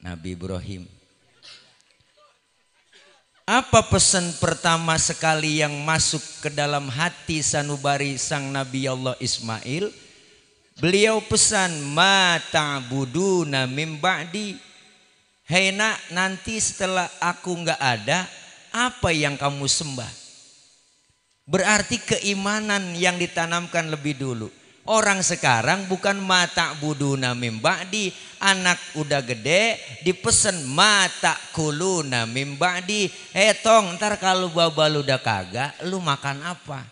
Nabi Ibrahim. Apa pesan pertama sekali yang masuk ke dalam hati sanubari sang Nabi Allah Ismail? Beliau pesan, ma ta'buduna mim ba'di. Hei nak, nanti setelah aku nggak ada, apa yang kamu sembah? Berarti keimanan yang ditanamkan lebih dulu. Orang sekarang bukan ma ta'buduna mim ba'di, anak udah gede dipesen ma ta'kuluna mim ba'di. Tong, ntar kalau babal udah kagak, lu makan apa?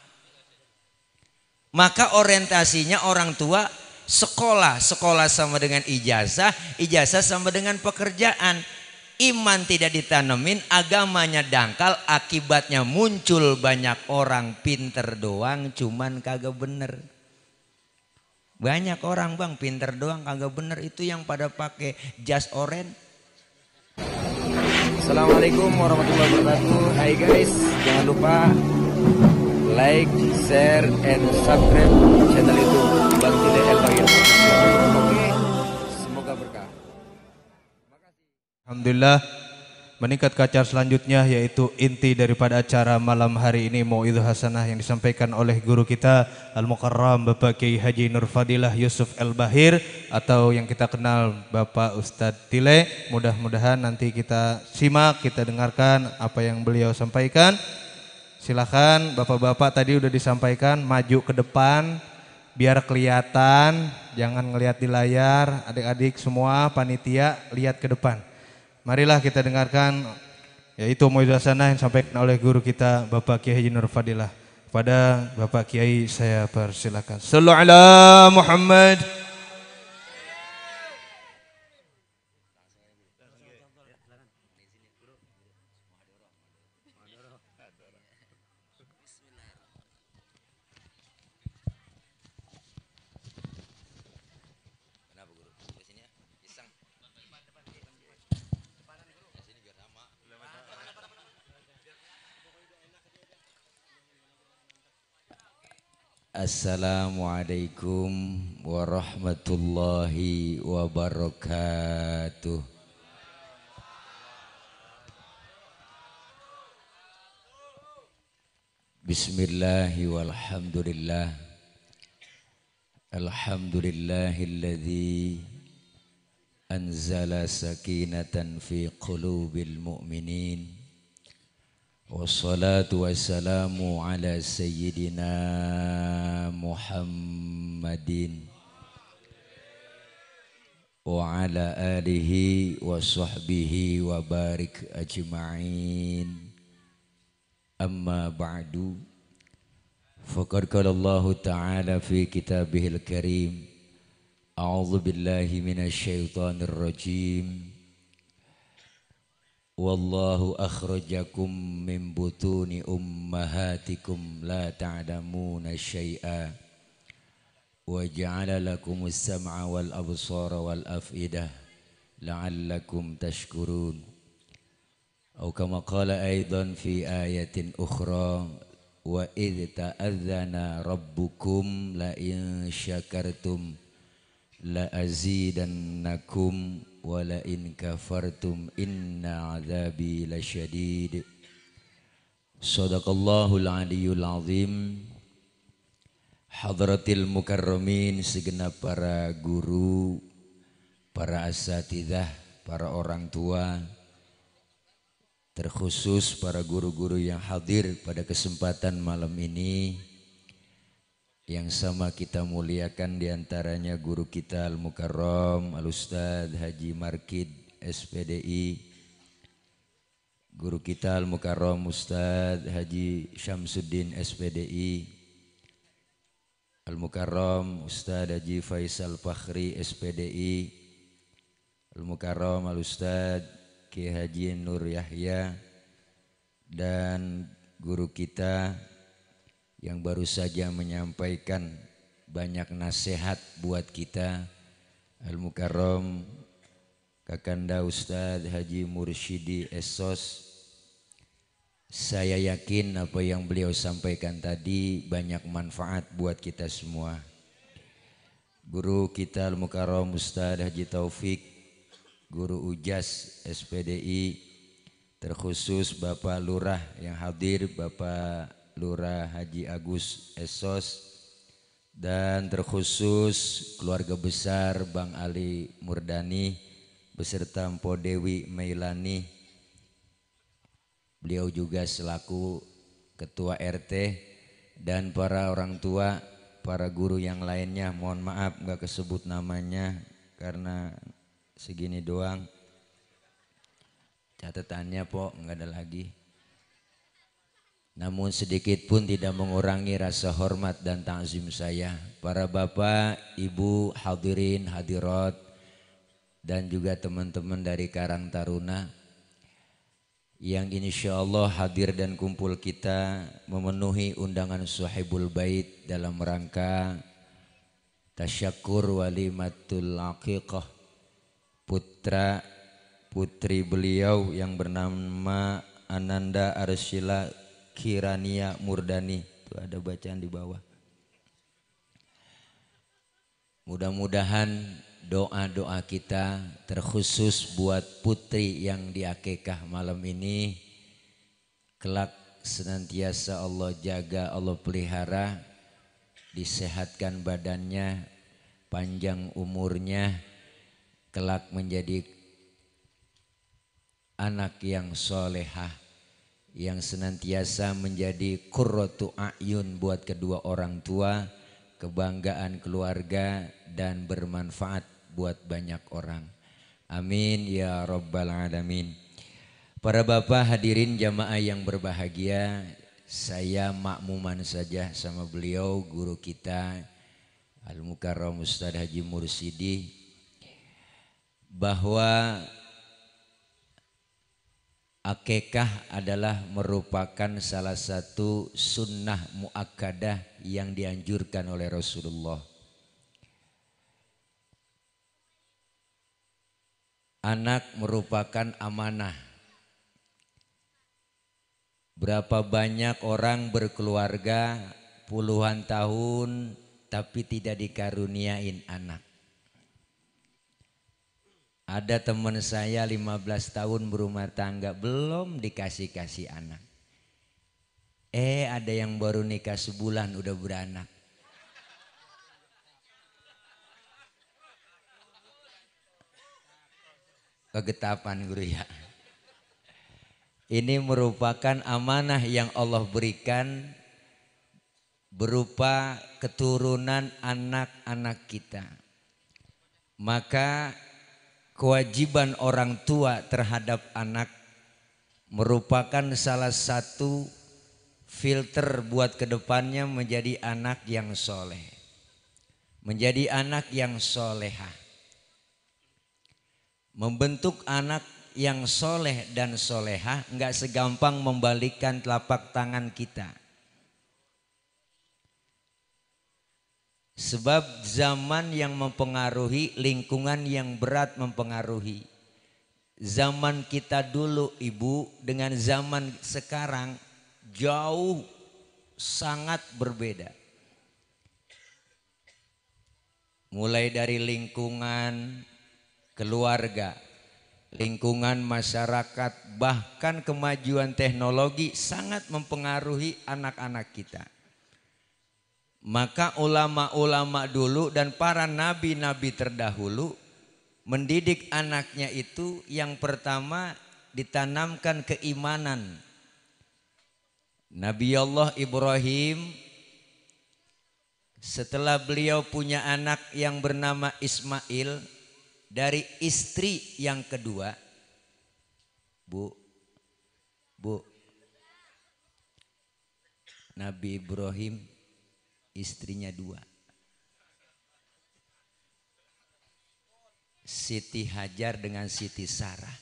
Maka orientasinya orang tua sekolah, sekolah sama dengan ijazah, ijazah sama dengan pekerjaan. Iman tidak ditanemin, agamanya dangkal, akibatnya muncul banyak orang pinter doang cuman kagak bener. Banyak orang bang pinter doang kagak bener, itu yang pada pakai jas oranye. Assalamualaikum warahmatullahi wabarakatuh. Hai guys, jangan lupa like, share, and subscribe channel YouTube Bang Tile El Bagir. Oke, semoga berkah. Alhamdulillah, meningkat ke acara selanjutnya yaitu inti daripada acara malam hari ini, Mau'idhah Hasanah yang disampaikan oleh guru kita Al-Mukarram Bapak Kiai Haji Nur Fadilah Yusuf El-Bahir atau yang kita kenal Bapak Ustadz Tile. Mudah-mudahan nanti kita simak, kita dengarkan apa yang beliau sampaikan. Silakan bapak-bapak, tadi udah disampaikan maju ke depan biar kelihatan, jangan ngelihat di layar. Adik-adik semua panitia lihat ke depan. Marilah kita dengarkan yaitu Mau'idhah Hasanah yang disampaikan oleh guru kita Bapak Kiai Haji Nur Fadilah. Pada Bapak Kiai saya persilakan. Sallu ala Muhammad. Assalamualaikum warahmatullahi wabarakatuh. Bismillahi walhamdulillah. Alhamdulillahilladzi anzala sakinatan fi qulubil mu'minin. Wassalatu wassalamu ala sayyidina Muhammadin wa ala alihi wa sahbihi wa barik ajma'in. Amma ba'du, faqad qala Allah ta'ala fi kitabihil karim, a'udzu billahi minasy syaithanir rajim. Wallahu akhrajakum min butuni ummahatikum la ta'lamuna syai'a wa ja'ala lakumus sam'a wal absara wal af'idah la'allakum tashkurun. Atau kama qala aidan fi ayatin ukhra, wa idh ta'adzana rabbukum la in syakartum la azidannakum wala in kafartum inna azabi lasyadid. Sadaqallahul aliyyul azim. Hadratil mukarramin, segenap para guru, para asatidzah, para orang tua, terkhusus para guru-guru yang hadir pada kesempatan malam ini. Yang sama kita muliakan diantaranya guru kita Al-Mukarram Al-Ustadz Haji Markid SPDI, guru kita Al-Mukarram Ustadz Haji Syamsuddin SPDI, Al-Mukarram Ustadz Haji Faisal Fakhri SPDI, Al-Mukarram Al-Ustadz Kiai Haji Nur Yahya, dan guru kita yang baru saja menyampaikan banyak nasihat buat kita, Al-Mukarram Kakanda Ustadz Haji Mursyidi Esos. Saya yakin apa yang beliau sampaikan tadi banyak manfaat buat kita semua. Guru kita Al-Mukarram Ustadz Haji Taufik Guru Ujas SPDI, terkhusus Bapak Lurah yang hadir, Bapak Lurah Haji Agus Esos, dan terkhusus keluarga besar Bang Ali Murdani beserta Mpo Dewi Meilani. Beliau juga selaku Ketua RT dan para orang tua, para guru yang lainnya. Mohon maaf nggak kesebut namanya karena segini doang. Catatannya po nggak ada lagi. Namun sedikit pun tidak mengurangi rasa hormat dan ta'zim saya. Para bapak, ibu, hadirin, hadirat, dan juga teman-teman dari Karang Taruna yang insya Allah hadir dan kumpul kita memenuhi undangan Sahibul Bait dalam rangka tasyakur walimatul aqiqah putra putri beliau yang bernama Ananda Arsyila Kirania Murdani. Itu ada bacaan di bawah. Mudah-mudahan doa-doa kita terkhusus buat putri yang diakikah malam ini kelak senantiasa Allah jaga, Allah pelihara, disehatkan badannya, panjang umurnya, kelak menjadi anak yang solehah, yang senantiasa menjadi qurratu a'yun buat kedua orang tua, kebanggaan keluarga, dan bermanfaat buat banyak orang. Amin ya rabbal alamin. Para bapak hadirin jamaah yang berbahagia, saya makmuman saja sama beliau guru kita Al-Mukarram Ustadz Haji Mursidi bahwa akikah adalah merupakan salah satu sunnah muakkadah yang dianjurkan oleh Rasulullah. Anak merupakan amanah. Berapa banyak orang berkeluarga puluhan tahun tapi tidak dikaruniain anak. Ada teman saya 15 tahun berumah tangga belum dikasih-kasih anak. Ada yang baru nikah sebulan udah beranak. Kegetapan guru ya. Ini merupakan amanah yang Allah berikan berupa keturunan anak-anak kita. Maka kewajiban orang tua terhadap anak merupakan salah satu filter buat kedepannya menjadi anak yang soleh, menjadi anak yang solehah. Membentuk anak yang soleh dan solehah nggak segampang membalikkan telapak tangan kita. Sebab zaman yang mempengaruhi, lingkungan yang berat mempengaruhi. Zaman kita dulu ibu dengan zaman sekarang jauh sangat berbeda. Mulai dari lingkungan keluarga, lingkungan masyarakat, bahkan kemajuan teknologi sangat mempengaruhi anak-anak kita. Maka ulama-ulama dulu dan para nabi-nabi terdahulu mendidik anaknya itu yang pertama ditanamkan keimanan. Nabi Allah Ibrahim setelah beliau punya anak yang bernama Ismail dari istri yang kedua, Bu, Nabi Ibrahim istrinya dua, Siti Hajar dengan Siti Sarah.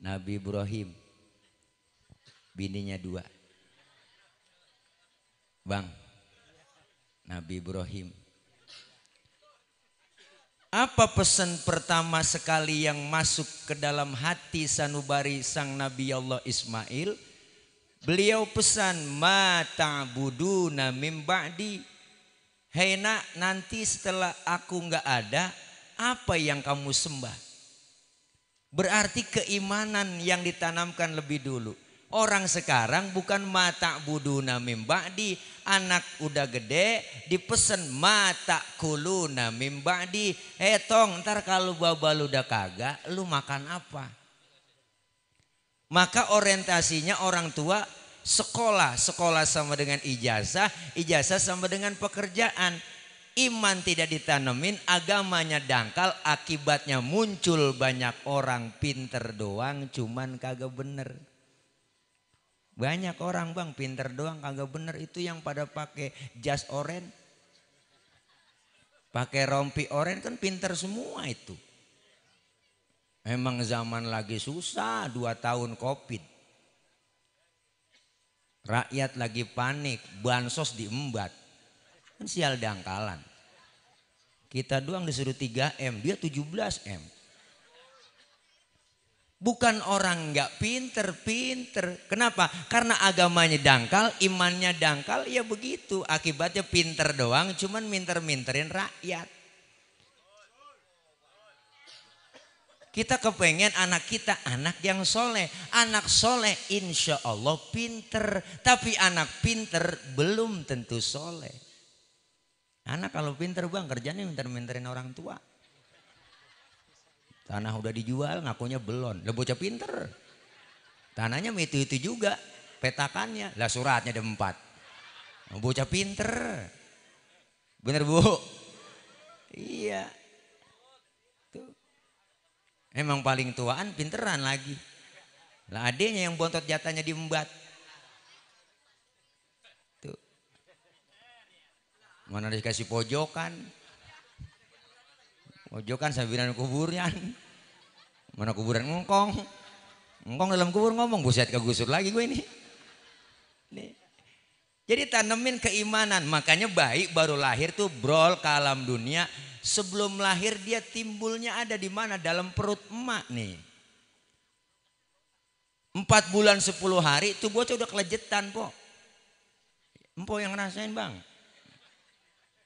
Nabi Ibrahim bininya dua, Bang, Nabi Ibrahim. Apa pesan pertama sekali yang masuk ke dalam hati sanubari sang Nabi Allah Ismail? Beliau pesan, ma ta'buduna mim ba'di. Hei nak, nanti setelah aku nggak ada, apa yang kamu sembah? Berarti keimanan yang ditanamkan lebih dulu. Orang sekarang bukan mata buduna mim ba'di, anak udah gede dipesen mata kuluna mim ba'di. Tong, ntar kalau babal udah kagak, lu makan apa? Maka orientasinya orang tua sekolah, sekolah sama dengan ijazah, ijazah sama dengan pekerjaan. Iman tidak ditanemin, agamanya dangkal, akibatnya muncul banyak orang pinter doang cuman kagak bener. Banyak orang bang pinter doang kagak bener, itu yang pada pakai jas oren, pakai rompi oren kan pinter semua itu. Emang zaman lagi susah, 2 tahun Covid. Rakyat lagi panik, bansos diembat. Kan sial dangkalan. Kita doang disuruh 3M, dia 17M. Bukan orang nggak pinter. Kenapa? Karena agamanya dangkal, imannya dangkal, ya begitu. Akibatnya pinter doang, cuman minter-minterin rakyat. Kita kepengen anak kita anak yang soleh. Anak soleh insya Allah pinter. Tapi anak pinter belum tentu soleh. Anak kalau pinter bang kerjanya minter-minterin orang tua. Tanah udah dijual ngakunya belum. Lah bocah pinter. Tanahnya itu juga. Petakannya. Lah suratnya ada 4. Bocah pinter. Bener bu? Iya. Tuh. Emang paling tuaan pinteran lagi. Lah adenya yang bontot jatahnya diembat. Tuh. Mana dikasih pojokan. Pojokan sabiran kuburan. Mana kuburan ngongkong. Ngongkong dalam kubur ngomong, buset kegusur lagi gue ini. Nih. Jadi tanemin keimanan. Makanya bayi baru lahir tuh brol ke alam dunia. Sebelum lahir dia timbulnya ada di mana? Dalam perut emak nih. 4 bulan 10 hari itu bocah udah kelejetan po. Empo yang ngerasain bang.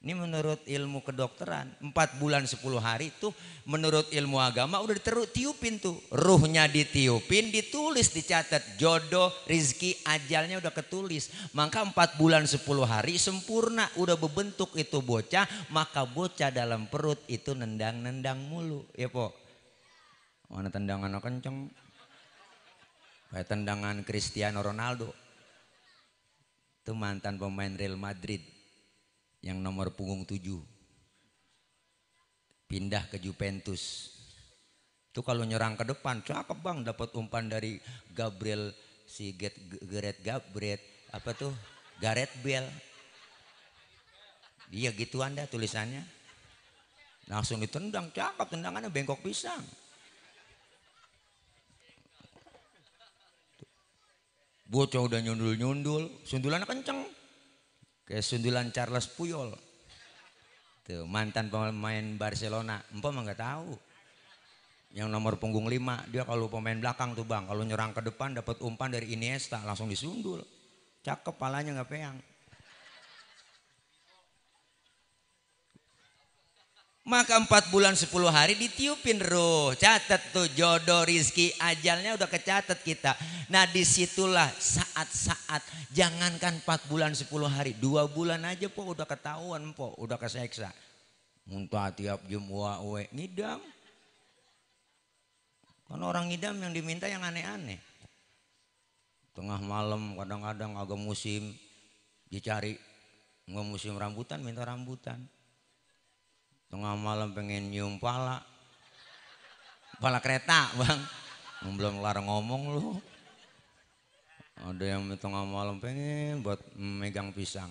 Ini menurut ilmu kedokteran 4 bulan 10 hari itu menurut ilmu agama udah ditiupin tuh. Ruhnya ditiupin, ditulis, dicatat. Jodoh, rizki, ajalnya udah ketulis. Maka 4 bulan 10 hari sempurna udah berbentuk itu bocah. Maka bocah dalam perut itu nendang-nendang mulu. Ya po. Mana tendangan kenceng. Kayak tendangan Cristiano Ronaldo. Itu mantan pemain Real Madrid. Yang nomor punggung 7 pindah ke Juventus. Itu kalau nyerang ke depan cakep bang, dapat umpan dari Gabriel si Gareth Bale. Dia gitu anda tulisannya. Langsung ditendang, cakep tendangannya bengkok pisang. Bocah udah nyundul, sundulannya kenceng. Kayak sundulan Charles Puyol. Tuh, mantan pemain Barcelona. Empok mah nggak tahu. Yang nomor punggung 5, dia kalau pemain belakang tuh bang, kalau nyerang ke depan dapat umpan dari Iniesta langsung disundul. Cakep, palanya nggak peang. Maka 4 bulan 10 hari ditiupin roh. Catat tuh jodoh, rizki, ajalnya udah kecatat kita. Nah disitulah saat-saat. Jangankan 4 bulan 10 hari. 2 bulan aja po udah ketahuan po. Udah keseksa. Muntah tiap jam wae ngidam. Kan orang ngidam yang diminta yang aneh-aneh. Tengah malam kadang-kadang agak musim. Dicari. Nggak musim rambutan minta rambutan. Tengah malam pengen nyium pala kereta bang, belum kelar ngomong lu. Ada yang tengah malam pengen buat megang pisang.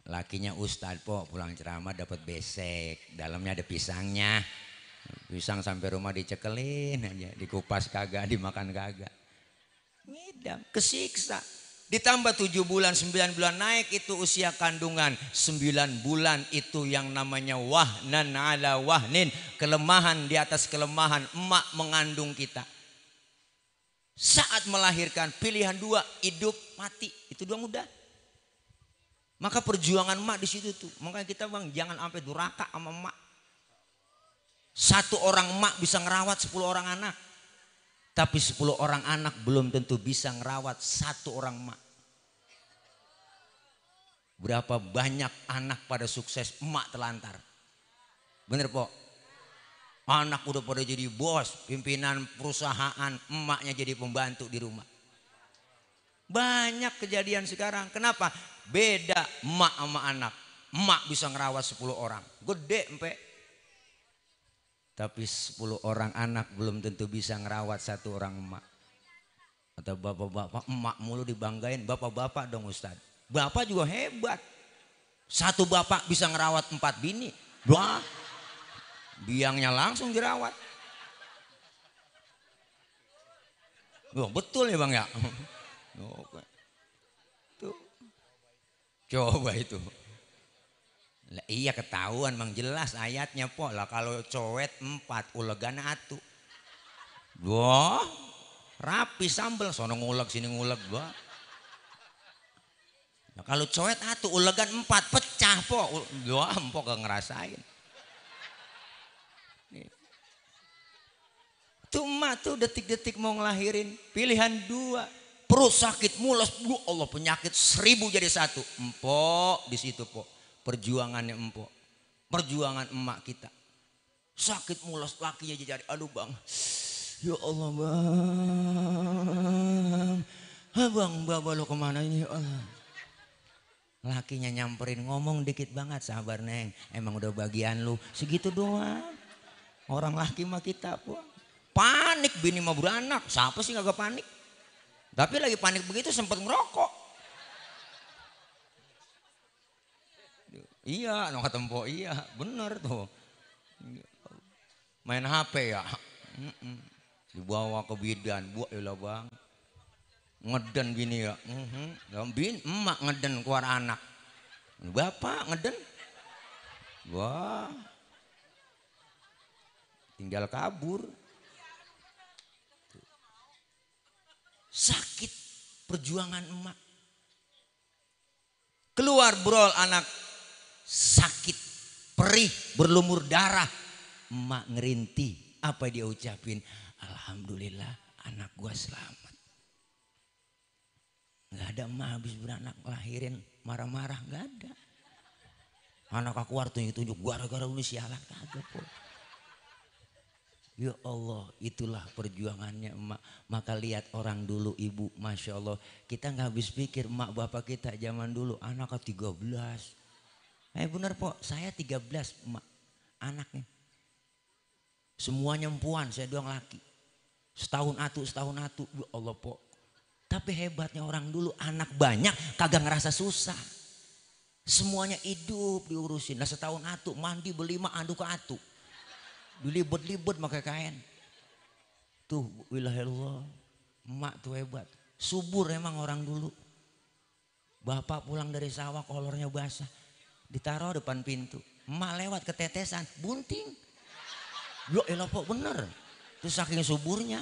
Lakinya ustad po pulang ceramah dapat besek, dalamnya ada pisangnya. Pisang sampai rumah dicekelin aja, dikupas kagak, dimakan kagak. Ngidam, kesiksa. Ditambah 7 bulan, 9 bulan naik itu usia kandungan. 9 bulan itu yang namanya wahnan ala wahnin. Kelemahan di atas kelemahan. Emak mengandung kita. Saat melahirkan pilihan 2, hidup mati. Itu doang udah. Maka perjuangan emak di situ tuh. Makanya kita bang jangan sampai duraka sama emak. Satu orang emak bisa ngerawat 10 orang anak. Tapi 10 orang anak belum tentu bisa ngerawat satu orang emak. Berapa banyak anak pada sukses, emak telantar. Bener po? Anak udah pada jadi bos, pimpinan perusahaan, emaknya jadi pembantu di rumah. Banyak kejadian sekarang. Kenapa? Beda emak sama anak. Emak bisa ngerawat 10 orang. Gede empe. Tapi 10 orang anak belum tentu bisa ngerawat satu orang emak. Atau bapak-bapak, emak mulu dibanggain. Bapak-bapak dong Ustadz. Bapak juga hebat. Satu bapak bisa ngerawat 4 bini. Wah, biangnya langsung dirawat. Oh, betul ya bang ya. Tuh. Coba itu. Lah, iya ketahuan bang, jelas ayatnya po lah, kalau cowet 4 ulegan 1. Wah, rapi sambel, sono nguleg sini nguleg gua. Nah, kalau cowet 1 ulegan 4 pecah po. Wah, empok gak ngerasain. Nih. Tuh emak tuh detik-detik mau ngelahirin, pilihan 2. Perut sakit mules, Allah, penyakit 1000 jadi 1. Empok di situ po. Perjuangannya empok, perjuangan emak kita. Sakit mules lakinya jadi, aduh bang, ya Allah bang, abang bawa lo kemana ini? Lakinya nyamperin, ngomong dikit banget, sabar neng, emang udah bagian lu, segitu doang. Orang laki mah kita po, panik bini mah beranak, siapa sih kagak panik? Tapi lagi panik begitu sempat ngerokok. Iya, no ketempo iya, bener tuh. Main HP ya, dibawa ke bidan, buat ya bang, ngeden gini ya, bin emak ngeden keluar anak, bapak ngeden, wah, tinggal kabur, sakit perjuangan emak, keluar brol anak. Sakit, perih, berlumur darah, emak ngerintih. Apa dia ucapin? Alhamdulillah anak gua selamat. Gak ada emak habis beranak lahirin marah-marah, gak ada. Anak aku keluar tunjuk-tunjuk gara-gara lu sialan, kagak po. Ya Allah, itulah perjuangannya emak. Maka lihat orang dulu, ibu, masya Allah, kita nggak habis pikir emak bapak kita zaman dulu anaknya 13. Bener po, saya 13 emak, anaknya. Semuanya empuan, saya doang laki. Setahun atu, ya Allah po. Tapi hebatnya orang dulu, anak banyak kagak ngerasa susah. Semuanya hidup diurusin. Nah setahun atu, mandi beli mah anduk ke atu. Dilibet-libet pakai kain. Tuh, wilahillah, emak tuh hebat. Subur emang orang dulu. Bapak pulang dari sawah kolornya basah. Ditaruh depan pintu, emak lewat ketetesan, bunting. Ya elah po, bener. Itu saking suburnya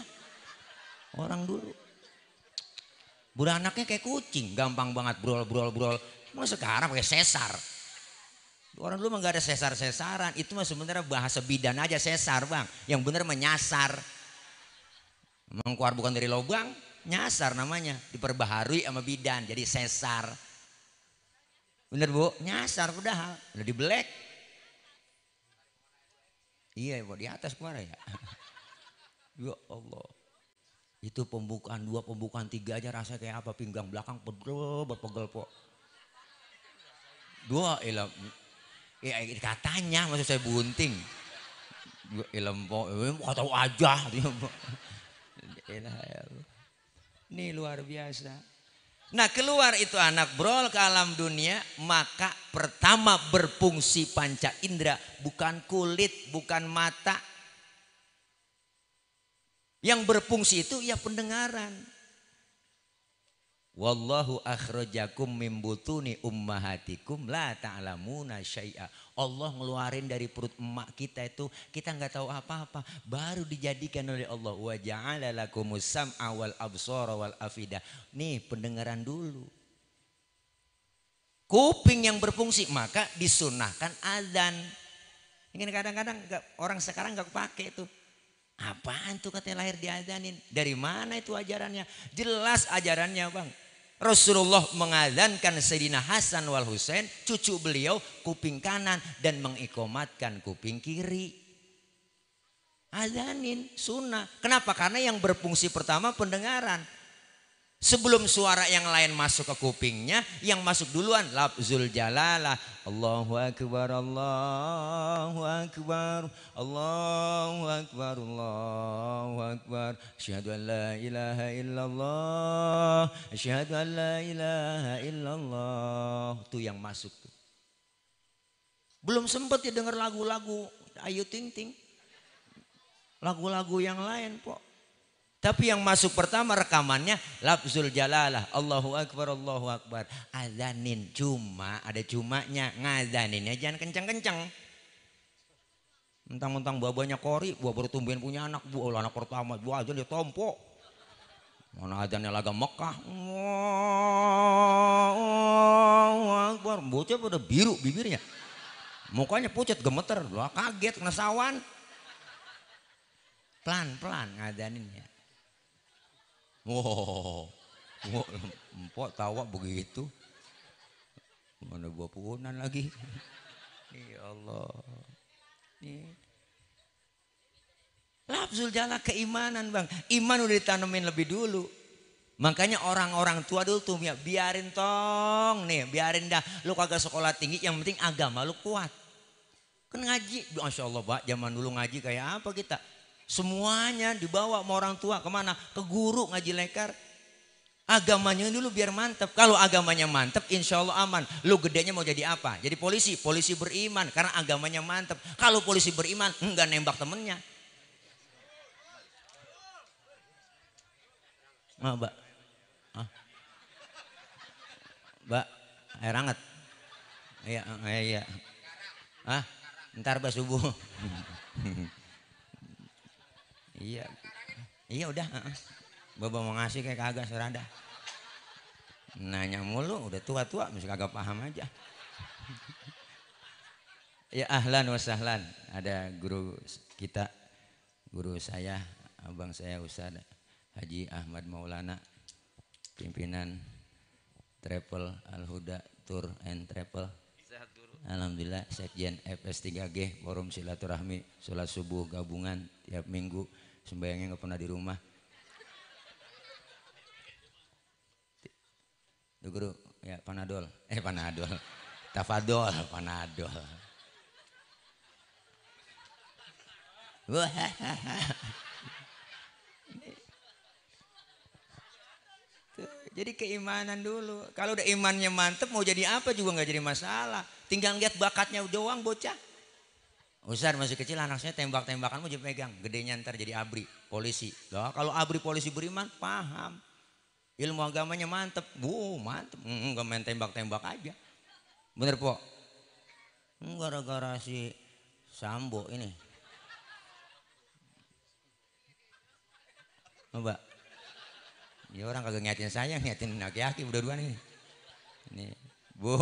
orang dulu. Beranaknya kayak kucing, gampang banget brol. Mau sekarang pakai sesar. Orang dulu mah gak ada sesar-sesaran. Itu mah sebenarnya bahasa bidan aja sesar bang. Yang bener menyasar. Emang keluar bukan dari lubang, nyasar namanya. Diperbaharui sama bidan jadi sesar. Bener bu, nyasar padahal udah dibelek. Iya bu, di atas kemana ya? Ya Allah, itu pembukaan 2, pembukaan 3 aja rasanya kayak apa, pinggang belakang pegel po. 2 ilam, ya katanya maksud saya bunting. Ilam po, mau tahu aja. Ini luar biasa. Nah keluar itu anak brol ke alam dunia, maka pertama berfungsi panca indera, bukan kulit, bukan mata. Yang berfungsi itu ya pendengaran. Wallahu akhrajakum min butuni ummahatikum la ta'lamuna syai'a. Allah ngeluarin dari perut emak kita itu, kita nggak tahu apa-apa, baru dijadikan oleh Allah. Wa ja'ala lakumus sam'a wal absara wal afida. Nih pendengaran dulu. Kuping yang berfungsi, maka disunahkan azan. Ini kadang-kadang orang sekarang nggak pakai tuh. Apaan tuh katanya lahir diadanin? Dari mana itu ajarannya? Jelas ajarannya bang. Rasulullah mengadzankan Sayyidina Hasan wal Husain, cucu beliau kuping kanan dan mengikomatkan kuping kiri. Adzanin sunnah. Kenapa? Karena yang berfungsi pertama pendengaran. Sebelum suara yang lain masuk ke kupingnya, yang masuk duluan lafzul jalalah. Allahu akbar, Allahu akbar, Allahu akbar, Allahu akbar. Asyhadu an la ilaha illallah, asyhadu an la ilaha illallah. Itu yang masuk tuh. Belum sempat ya dengar lagu-lagu Ayu Ting Ting. Lagu-lagu yang lain, Pok. Tapi yang masuk pertama rekamannya lafzul jalalah. Allahu akbar, Allahu akbar. Adzanin, cuma ada cumanya, ngadaninnya jangan kencang-kencang. Mentang-mentang babanya kori, gua baru tumbuhin punya anak, gua anak pertama, gua aja dia tompo. Mana adzannya laga Mekah. Allahu akbar. Bocah pada biru bibirnya. Mukanya pucat gemeter, gua kaget kena sawan. Pelan-pelan ngadaninnya. Wow, empok tawa begitu. Mana buah puhunan lagi. Ya Allah. Lafzul jala keimanan bang. Iman udah ditanemin lebih dulu. Makanya orang-orang tua dulu tuh ya, biarin tong nih, biarin dah. Lu kagak sekolah tinggi, yang penting agama lu kuat. Kan ngaji, Masya Allah Pak, zaman dulu ngaji kayak apa kita? Semuanya dibawa sama orang tua kemana? Ke guru ngaji lekar. Agamanya dulu biar mantep. Kalau agamanya mantep insya Allah aman. Lu gedenya mau jadi apa? Jadi polisi. Polisi beriman karena agamanya mantep. Kalau polisi beriman enggak nembak temennya. Mbak. Mbak, air hangat. Iya, iya. Ntar bah subuh. Iya, iya udah. Bapak mau ngasih kayak kagak serada. Nanya mulu, udah tua-tua, masih kagak paham aja. Ya ahlan wa sahlan. Ada guru kita, guru saya, abang saya Ustaz Haji Ahmad Maulana, pimpinan Travel Al-Huda Tour and Travel. Alhamdulillah Sekjen FS3G, forum silaturahmi, sholat subuh gabungan tiap minggu. Sembayangnya nggak pernah di rumah. Tuh guru, ya Panadol, Panadol, Tafadol, Panadol. Jadi keimanan dulu. Kalau udah imannya mantep mau jadi apa juga nggak jadi masalah. Tinggal lihat bakatnya doang bocah. Ustaz masih kecil anak saya tembak-tembakan mau jadi pegang. Gedenya ntar jadi abri, polisi. Loh, kalau abri polisi beriman paham. Ilmu agamanya mantep. Mantep. Enggak main tembak-tembak aja. Bener po? Gara-gara si Sambo ini. Mbak. Ya orang kagak ngiatin saya, ngiatin aki-aki berdua nih. Ini, Bu.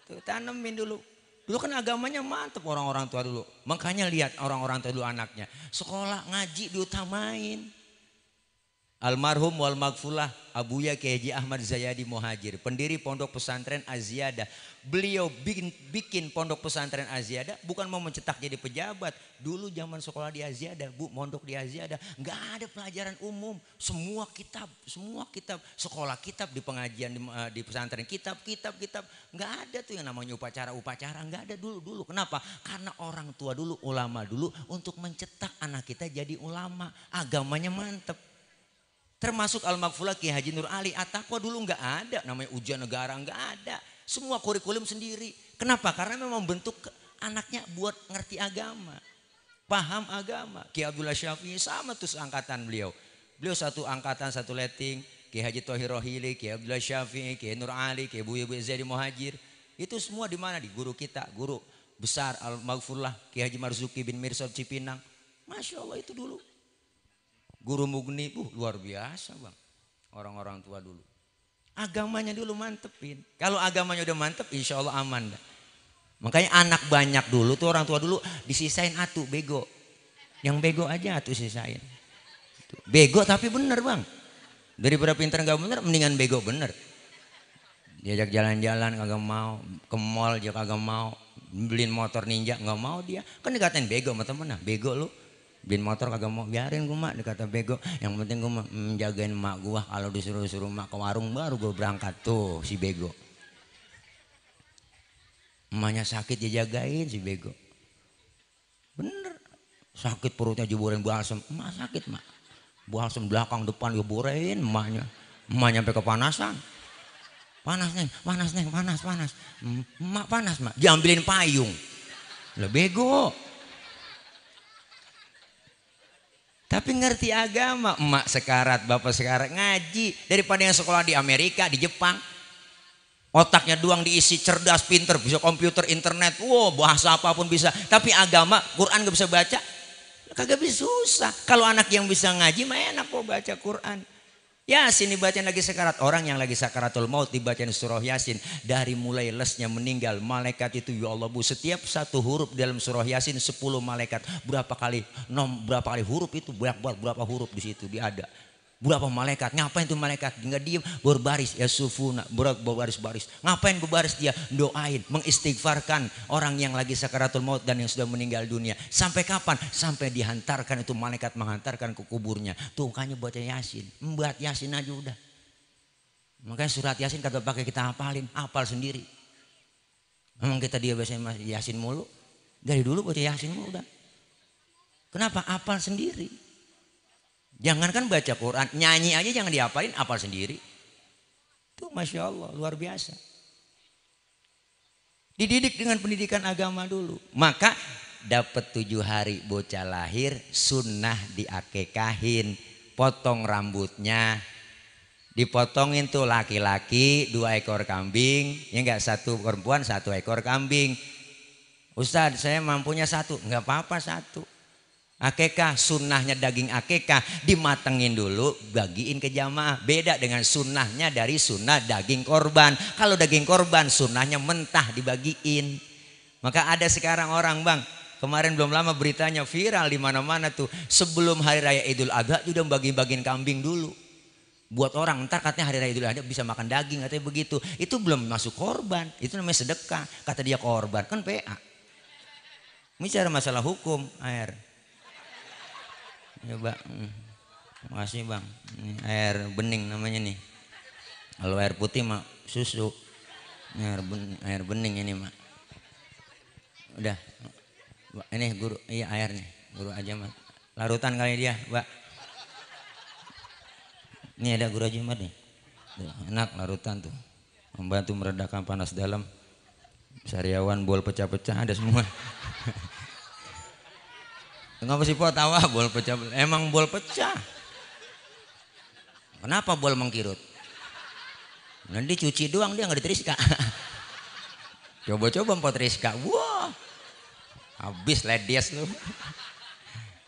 Tuh tanemin dulu. Dulu kan agamanya mantep orang-orang tua dulu. Makanya lihat orang-orang tua dulu anaknya. Sekolah ngaji diutamain. Almarhum wal maghfurlah Abuya Kiai Haji Ahmad Zayadi Muhajir, pendiri Pondok Pesantren Az-Ziyadah. Beliau bikin Pondok Pesantren Az-Ziyadah bukan mau mencetak jadi pejabat. Dulu zaman sekolah di Az-Ziyadah, Bu, mondok di Az-Ziyadah, nggak ada pelajaran umum. Semua kitab, sekolah kitab di pengajian di pesantren kitab, nggak ada tuh yang namanya upacara, nggak ada dulu. Kenapa? Karena orang tua dulu, ulama dulu untuk mencetak anak kita jadi ulama, agamanya mantep. Termasuk Al-Maghfurlah Kiai Haji Nur Ali At-Taqwa dulu nggak ada, namanya ujian negara nggak ada. Semua kurikulum sendiri. Kenapa? Karena memang bentuk anaknya buat ngerti agama, paham agama. Kiai Abdullah Syafi'i sama tuh seangkatan beliau. Beliau satu angkatan, satu letting. Kiai Haji Thohir Rohili, Kiai Abdullah Syafi'i, Kiai Nur Ali, Kiai Buya Zaidi Muhajir. Itu semua di mana? Di guru kita, guru besar Al-Maghfurlah Kiai Haji Marzuki bin Mirsad Cipinang. Masya Allah itu dulu. Guru Mugni luar biasa bang. Orang-orang tua dulu. Agamanya dulu mantepin. Kalau agamanya udah mantep insya Allah aman. Makanya anak banyak dulu tuh orang tua dulu disisain atuh bego. Yang bego aja atuh sisain. Bego tapi bener bang. Daripada pinter gak bener mendingan bego bener. Diajak jalan-jalan kagak mau. Ke mall juga kagak mau. Beliin motor ninja gak mau dia. Kan dikatain bego sama temen. Nah bego lu. Beliin motor kagak mau. Biarin gue mak dikata bego. Yang penting gue menjagain mak gue. Kalau disuruh-suruh mak ke warung baru gue berangkat. Tuh si bego. Emaknya sakit dia jagain si bego. Bener. Sakit perutnya jeburin balsem. Emak sakit mak. Balsem belakang depan jeburin emaknya. Emaknya sampai kepanasan. Panas neng, panas. Emak panas mak. Diambilin payung. Lah bego. Tapi ngerti agama. Emak sekarat, bapak sekarat ngaji. Daripada yang sekolah di Amerika, di Jepang. Otaknya doang diisi cerdas, pinter, bisa komputer, internet, wow bahasa apapun bisa. Tapi agama, Quran gak bisa baca, kagak bisa, susah. Kalau anak yang bisa ngaji mah enak kok baca Quran. Yasin dibacain lagi sekarat. Orang yang lagi sakaratul maut dibacain surah Yasin. Dari mulai lesnya meninggal, malaikat itu ya Allah bu, setiap satu huruf dalam surah Yasin 10 malaikat. Berapa kali huruf itu, berapa huruf di situ dia ada. Berapa malaikat, ngapain tuh malaikat? Nggak diem, berbaris ya sufuna, berbaris-baris. Ngapain berbaris dia? Doain, mengistighfarkan orang yang lagi sakaratul maut dan yang sudah meninggal dunia. Sampai kapan? Sampai dihantarkan itu malaikat menghantarkan ke kuburnya. Tuh makanya baca Yasin, membuat Yasin aja udah. Makanya surat Yasin kagak pakai kita hafalin, hafal sendiri. Memang kita dia biasanya Yasin mulu, dari dulu baca Yasin mulu udah. Kenapa? Hafal sendiri. Jangankan baca Quran, nyanyi aja jangan dihafalin, hafal sendiri. Itu Masya Allah, luar biasa. Dididik dengan pendidikan agama dulu. Maka dapat 7 hari bocah lahir, sunnah diakekahin. Potong rambutnya. Dipotongin tuh laki-laki 2 ekor kambing. Ya enggak, 1 perempuan 1 ekor kambing. Ustadz saya mampunya 1, enggak apa-apa 1. Akekah sunnahnya daging akekah dimatengin dulu bagiin ke jamaah. Beda dengan sunnahnya dari sunnah daging korban. Kalau daging korban sunnahnya mentah dibagiin. Maka ada sekarang orang bang, kemarin belum lama beritanya viral di mana-mana tuh. Sebelum hari raya Idul Adha udah bagi-bagiin kambing dulu. Buat orang ntar katanya hari raya Idul Adha bisa makan daging katanya begitu. Itu belum masuk korban, itu namanya sedekah. Kata dia korban kan PA. Bicara masalah hukum air. Ya bang, makasih bang. Ini air bening namanya nih. Kalau air putih mah susu. Ini air bening ini mak. Udah, ini guru, iya air nih, guru aja mak. Larutan kali dia, mbak. Ini ada guru aja mak nih. Enak larutan tuh, membantu meredakan panas dalam. Sariawan bol pecah-pecah ada semua. Ngapa sih po tawa bol pecah? Emang bol pecah. Kenapa bol mengkirut? Nanti cuci doang dia nggak diteriska. Coba-coba empot teriska. Wah, habis ledies lu.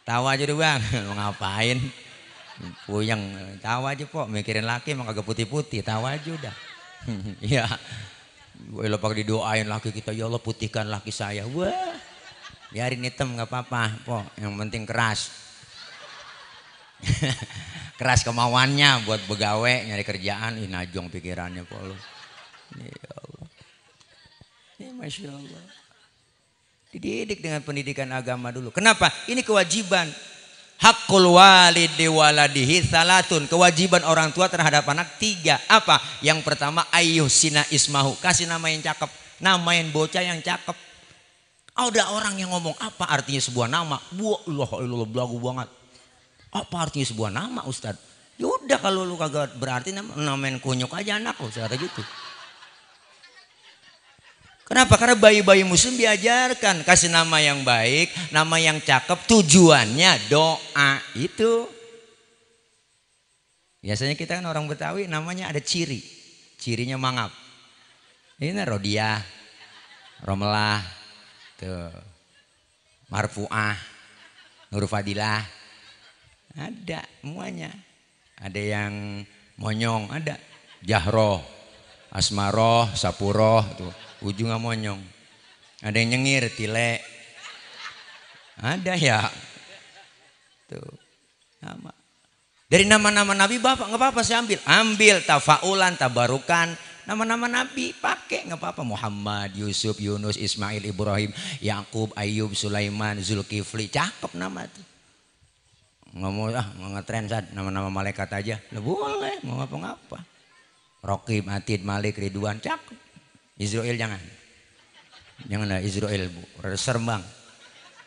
Tawa aja deh bang, mau ngapain? Puyeng, tawa aja po. Mikirin laki emang kagak putih-putih, tawa aja udah. Ya, gue lepas didoain laki kita, ya Allah putihkan laki saya. Wah. Biarin hitam nggak apa-apa, po. Yang penting keras. Keras kemauannya buat begawe nyari kerjaan. Ih najong pikirannya po lu. Ya Allah. Ya Masya Allah. Dididik dengan pendidikan agama dulu. Kenapa? Ini kewajiban. Hakul walidi waladihi salatun. Kewajiban orang tua terhadap anak 3. Apa? Yang pertama ayyuh sina ismahu. Kasih nama yang cakep. Namain bocah yang cakep. Ada orang yang ngomong apa artinya sebuah nama? Wah, belagu banget. Apa artinya sebuah nama Ustadz? Yaudah kalau lu kagak berarti namain kunyuk aja anak lu, cara gitu. Kenapa? Karena bayi-bayi muslim diajarkan kasih nama yang baik, nama yang cakep, tujuannya doa itu. Biasanya kita kan orang Betawi namanya ada ciri, cirinya mangap. Ini Rodiah, Romelah. Marfu'ah, Nur Fadilah, ada semuanya. Ada yang monyong, ada Jahroh, Asmaroh, Sapuroh, tuh ujungnya monyong. Ada yang nyengir, tile. Ada ya. Tuh. Nama. Dari nama-nama Nabi Bapak nggak apa-apa saya ambil. Ambil tafaulan, tabarukan. Nama-nama Nabi pakai nggak apa-apa. Muhammad, Yusuf, Yunus, Ismail, Ibrahim, Yakub, Ayub, Sulaiman, Zulkifli. Cakep nama tuh. Nggak mau mau ngetren saat nama-nama malaikat aja. Lah boleh, mau ngapa-ngapa. Rokib, Atid, Malik, Ridwan, cakep. Israel jangan. Jangan lah Israel, Bu. Rada serem bang.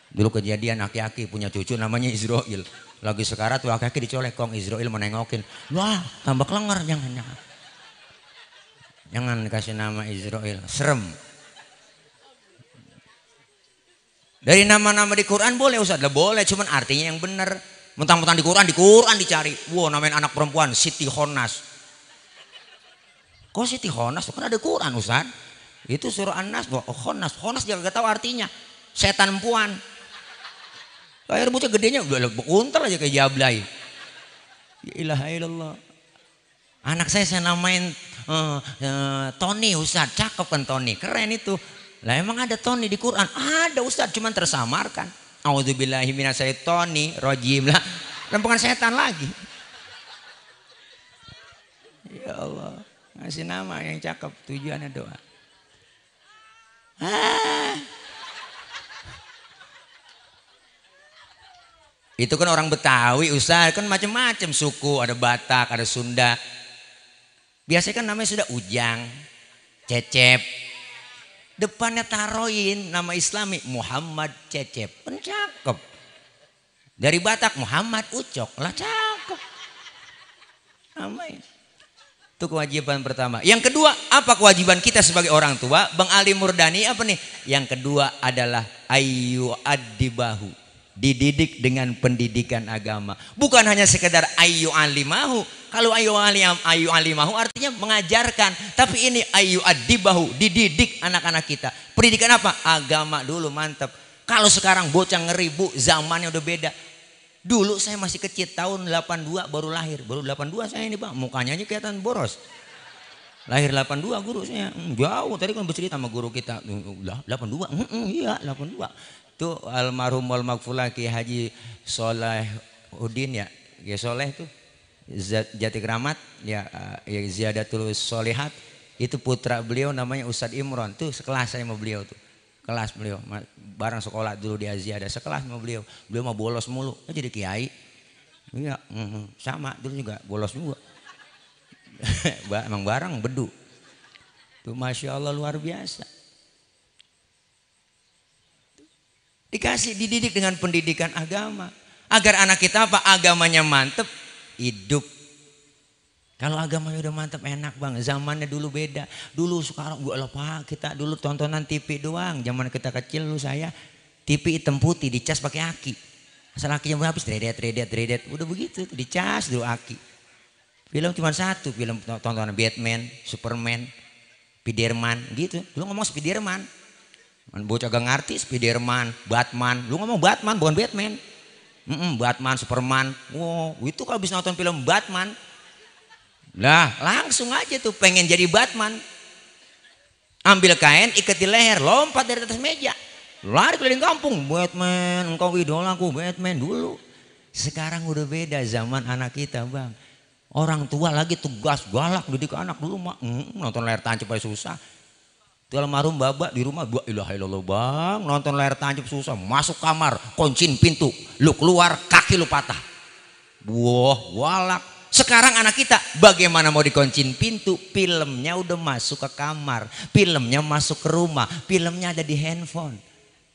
Dulu kejadian aki-aki punya cucu namanya Israel. Lagi sekarat tuh aki-aki dicolek kong Israel menengokin. Wah, tambah kelenger jangan. Jangan kasih nama Israel, serem. Dari nama-nama di Quran boleh Ustaz, lah boleh, cuman artinya yang benar. Mentang-mentang di Quran dicari. Wow, namain anak perempuan Siti Khonas. Kok Siti Khonas? Kan ada Quran Ustaz. Itu surah An-Nas, Khonas. Khonas dia gak tahu artinya. Setan puan. Lahir bocah gedenya udah untel aja kayak jablay. Ya ilaha illallah. Anak saya namain Tony Ustaz, cakep kan Tony, keren itu. Lah emang ada Tony di Quran? Ada Ustaz, cuman tersamarkan. Auzubillahi minasyaitonir rajim lah. Lempengan setan lagi. Ya Allah, ngasih nama yang cakep, tujuannya doa. Itu kan orang Betawi Ustaz, kan macam-macam suku, ada Batak, ada Sunda. Biasanya kan namanya sudah Ujang, Cecep. Depannya taroin nama Islami Muhammad Cecep, kan cakep. Dari Batak Muhammad Ucok, lah cakep. Namanya. Itu kewajiban pertama. Yang kedua, apa kewajiban kita sebagai orang tua? Bang Ali Murdani apa nih? Yang kedua adalah ayu adibahu, dididik dengan pendidikan agama. Bukan hanya sekedar ayu alimahu. Kalau ayu alimahu artinya mengajarkan, tapi ini ayu adibahu, dididik anak-anak kita. Pendidikan apa? Agama dulu, mantap. Kalau sekarang bocah ngeri Bu, zamannya udah beda. Dulu saya masih kecil, tahun 82 baru lahir. Baru 82 saya ini Bang, mukanya aja kelihatan boros. Lahir 82 guru saya. Jauh, tadi kan bercerita sama guru kita. 82? Iya 82. Itu almarhum wal maghfurlah Ki Haji Solehudin ya. Ya Soleh itu Jati Kramat ya, Ziyadatul Solihat. Itu putra beliau namanya Ustadz Imron. Tuh sekelas saya sama beliau tuh. Kelas beliau, bareng sekolah dulu di Aziada, sekelas sama beliau. Beliau mah bolos mulu, jadi kiai. Iya, sama dulu juga bolos juga. Emang bareng bedu. Tuh Masya Allah luar biasa. Dikasih dididik dengan pendidikan agama. Agar anak kita apa? Agamanya mantep, hidup. Kalau agamanya udah mantap enak Bang. Zamannya dulu beda. Dulu sekarang gua lupa, kita dulu tontonan TV doang. Zaman kita kecil lu saya TV hitam putih dicas pakai aki. Asal akinya mau habis redet. Udah begitu dicas dulu aki. Film cuma satu, film tontonan Batman, Superman, Spiderman gitu. Lu ngomong Spiderman. Bocah gak ngerti Spiderman, Batman. Lu ngomong Batman bukan Batman. Batman, Superman. Wow, itu kalau bisa nonton film Batman. Lah langsung aja tuh pengen jadi Batman. Ambil kain ikat di leher, lompat dari atas meja, lari keliling kampung. Batman, engkau idolaku Batman dulu. Sekarang udah beda zaman anak kita Bang. Orang tua lagi tugas galak didik anak dulu mah nonton layar tancap aja susah. Itu almarhum Babak di rumah, la ilaha illallah Bang, nonton layar tancap susah. Masuk kamar, kuncin pintu, lu keluar kaki lu patah. Wah, galak. Sekarang anak kita bagaimana mau dikuncin pintu? Filmnya udah masuk ke kamar, filmnya masuk ke rumah, filmnya ada di handphone.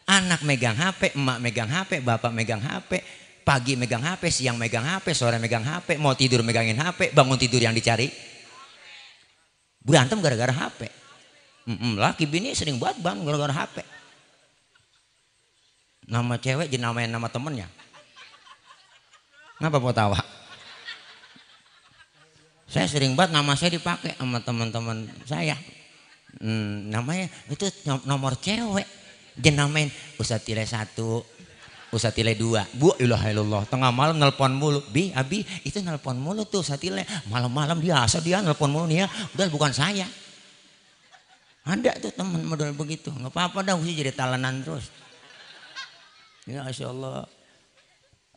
Anak megang HP, emak megang HP, bapak megang HP, pagi megang HP, siang megang HP, sore megang HP, mau tidur megangin HP, bangun tidur yang dicari. Berantem gara-gara HP. Laki bini sering banget Bang gara-gara HP. Nama cewek dinamain nama temennya. Kenapa mau tawa? Saya sering banget nama saya dipakai sama teman-teman saya. Namanya itu nomor cewek. Dia namain Ustadz Tile 1, Ustadz Tile 2. Bu ilaha illallah, tengah malam nelpon mulu. Bi, Abi, itu nelpon mulu tuh Ustadz Tile. Malam-malam biasa dia nelpon mulu nih ya. Udah bukan saya. Ada tuh teman model begitu, nggak apa-apa dah sih jadi talenan terus. Ya Masya Allah.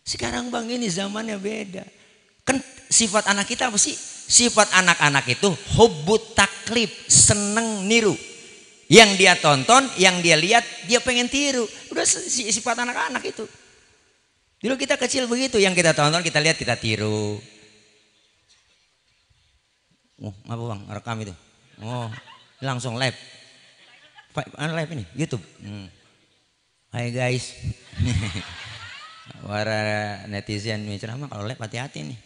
Sekarang bang ini zamannya beda. Kan sifat anak kita apa sih? Sifat anak-anak itu hubbut taklif, seneng niru. Yang dia tonton, yang dia lihat, dia pengen tiru. Udah sifat anak-anak itu. Dulu kita kecil begitu, yang kita tonton, kita lihat, kita tiru. Oh, apa bang? Rekam itu. Oh, langsung live. Live ini, YouTube. Hai guys. Para netizen ceramah kalau live hati-hati nih.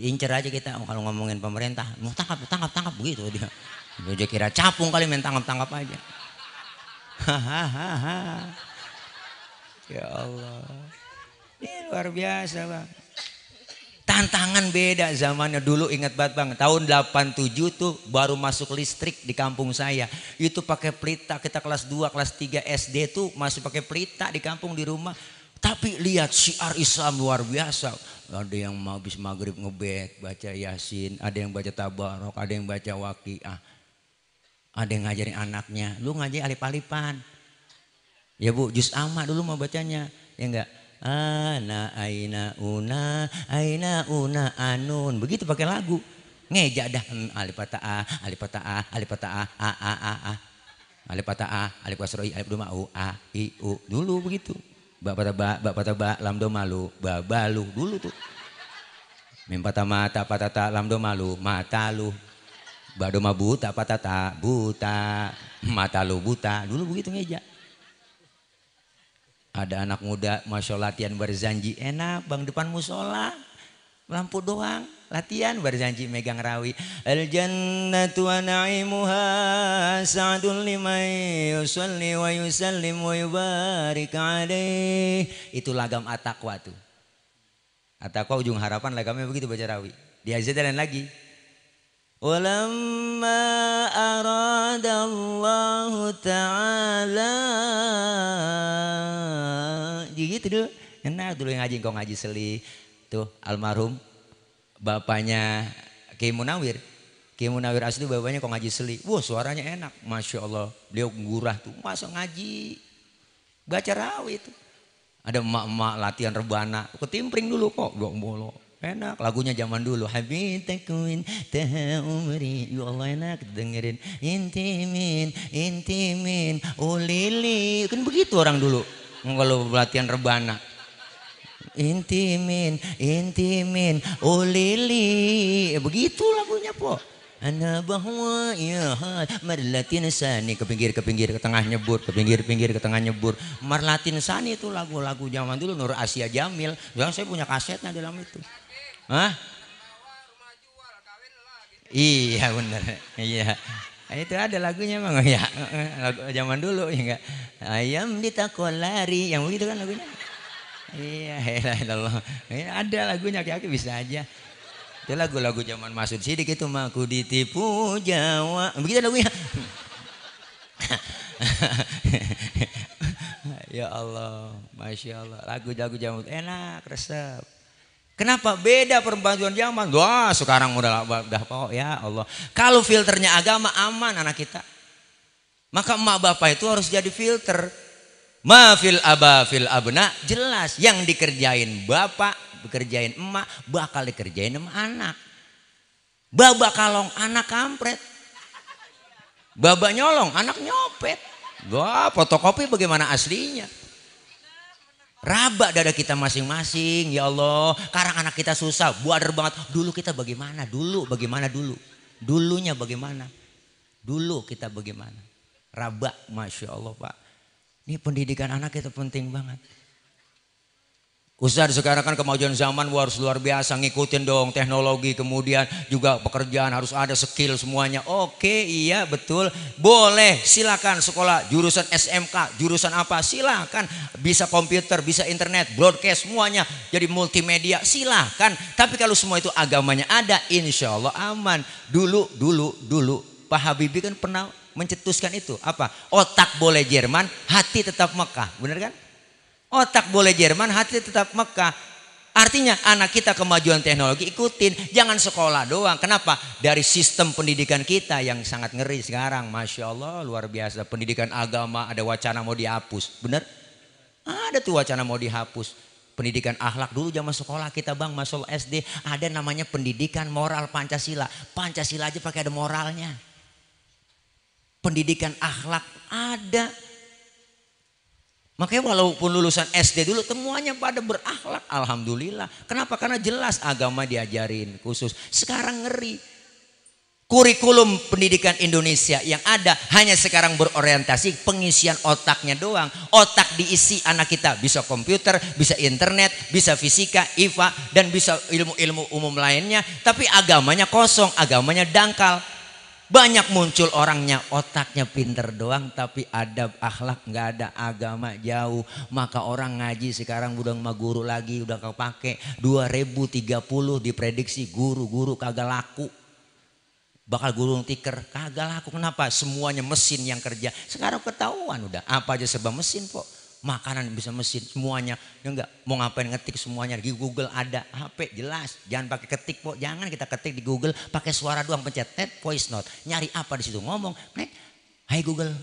Incer aja kita kalau ngomongin pemerintah. Mau tangkap begitu dia. Dia kira capung kali main tangkap aja. Hahaha. Ya Allah. Ini luar biasa bang. Tantangan beda zamannya dulu, ingat banget bang. Tahun 87 tuh baru masuk listrik di kampung saya. Itu pakai pelita, kita kelas 2, kelas 3 SD tuh masih pakai pelita di kampung di rumah. Tapi lihat syiar Islam luar biasa. Ada yang habis maghrib ngebet, baca Yasin, ada yang baca Tabarok, ada yang baca Waqiah. Ada yang ngajarin anaknya, lu ngajarin alif-alifan. Ya bu, juz amma dulu mau bacanya, ya enggak? Ana aina una anun, begitu pakai lagu. Ngejak dah alif fatah alif fatah alif fatah a alif fatah alif kasroh alif doma u a i u dulu begitu. Ba patah ba lam do malu ba balu dulu tuh. Mim patah mata patata lam do malu mata lu. Ba do ma buta patata buta mata lu buta dulu begitu ngejak. Ada anak muda masya Allah latihan berzanji enak bang depan musola lampu doang latihan berzanji megang rawi al jannatu wa na'imuha sa'dun liman yusalli wa yusallim wa yubarik alaih. Itu lagam at-taqwa tuh. At-taqwa ujung harapan lagamnya begitu baca rawi. Di azan lagi. Walamma aradallahu ta'ala gitu dulu. Enak dulu yang ngaji, kau ngaji seli. Tuh almarhum bapaknya Kiai Munawir. Kiai Munawir asli bapaknya kau ngaji seli. Wah suaranya enak. Masya Allah. Beliau gurah tuh. Masa ngaji. Baca rawi itu. Ada emak-emak latihan rebana. Ketimpring dulu kok. Gak bolong. Enak lagunya zaman dulu. Habitakuin taha umri. Ya Allah enak dengerin. Intimin. Ulili. Kan begitu orang dulu. Kalau latihan rebana. Intimin. Ulili. Begitu lagunya po. Ana bahwa ya marlatin sani ke pinggir ke tengah nyebur ke pinggir ke tengah nyebur. Marlatin sani itu lagu-lagu zaman dulu Nur Asia Jamil. Jangan saya punya kasetnya dalam itu. Hah? Iya benar. Iya. Itu ada lagunya bang ya. Lagu zaman dulu ya enggak. Ayam ditakolari yang begitu kan lagunya. Iya, Allah. Ada lagunya kaki bisa aja. Itu lagu-lagu zaman Masud Sidik itu mah aku ditipu Jawa. Begitu lagunya. Ya Allah, Masya Allah. Lagu-lagu zaman enak, resep. Kenapa beda perpaduan zaman? Wah sekarang udah kok ya Allah. Kalau filternya agama aman anak kita. Maka emak bapak itu harus jadi filter. Ma fil aba fil abna jelas yang dikerjain bapak, bekerjain emak, bakal dikerjain sama anak. Baba kalong anak kampret. Baba nyolong anak nyopet. Wah fotokopi bagaimana aslinya? Rabak dada kita masing-masing ya Allah. Sekarang anak kita susah, buader banget. Dulu kita bagaimana? Dulunya bagaimana? Dulu kita bagaimana? Rabak, Masya Allah Pak. Ini pendidikan anak itu penting banget. Ustaz sekarang kan kemajuan zaman harus luar biasa, ngikutin dong teknologi, kemudian juga pekerjaan harus ada skill semuanya. Oke iya betul, boleh silakan sekolah jurusan SMK, jurusan apa silakan, bisa komputer, bisa internet, broadcast semuanya jadi multimedia silakan. Tapi kalau semua itu agamanya ada, insya Allah aman. Dulu Pak Habibie kan pernah mencetuskan itu apa? Otak boleh Jerman, hati tetap Mekah, bener kan? Otak boleh Jerman, hati tetap Mekah. Artinya anak kita kemajuan teknologi ikutin, jangan sekolah doang. Kenapa? Dari sistem pendidikan kita yang sangat ngeri sekarang. Masya Allah luar biasa. Pendidikan agama ada wacana mau dihapus. Bener? Ada tuh wacana mau dihapus. Pendidikan akhlak dulu zaman sekolah kita bang, masuk SD ada namanya pendidikan moral Pancasila. Pancasila aja pakai ada moralnya. Pendidikan akhlak ada. Makanya walaupun lulusan SD dulu semuanya pada berakhlak. Alhamdulillah. Kenapa? Karena jelas agama diajarin khusus. Sekarang ngeri. Kurikulum pendidikan Indonesia yang ada hanya sekarang berorientasi pengisian otaknya doang. Otak diisi anak kita bisa komputer, bisa internet, bisa fisika, IPA dan bisa ilmu-ilmu umum lainnya. Tapi agamanya kosong, agamanya dangkal. Banyak muncul orangnya otaknya pinter doang tapi adab akhlak nggak ada, agama jauh. Maka orang ngaji sekarang udah sama guru lagi udah kepake 2030 diprediksi guru-guru kagak laku. Bakal gulung tikar kagak laku. Kenapa? Semuanya mesin yang kerja. Sekarang ketahuan udah apa aja serba mesin kok. Makanan bisa mesin semuanya. Ya enggak mau ngapain ngetik semuanya di Google ada. HP jelas. Jangan pakai ketik kok. Jangan kita ketik di Google pakai suara doang pencet voice note. Nyari apa di situ ngomong. Nek, hai Google.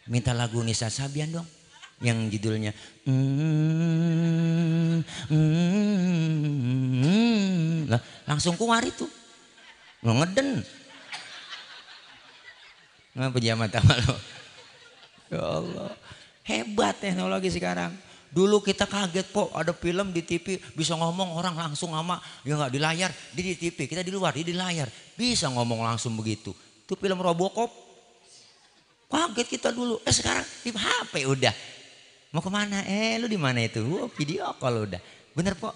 Minta lagu Nisa Sabian dong. Yang judulnya lah, langsung keluar itu. Lo ngeden. Ngapa jamat sama lo? Ya Allah. Hebat teknologi sekarang. Dulu kita kaget kok ada film di TV bisa ngomong orang langsung sama ya nggak di layar, di TV kita di luar, dia di layar bisa ngomong langsung begitu. Itu film Robocop. Kaget kita dulu. Sekarang di HP udah. Mau kemana? Lu di mana itu? Video call udah. Bener Pok.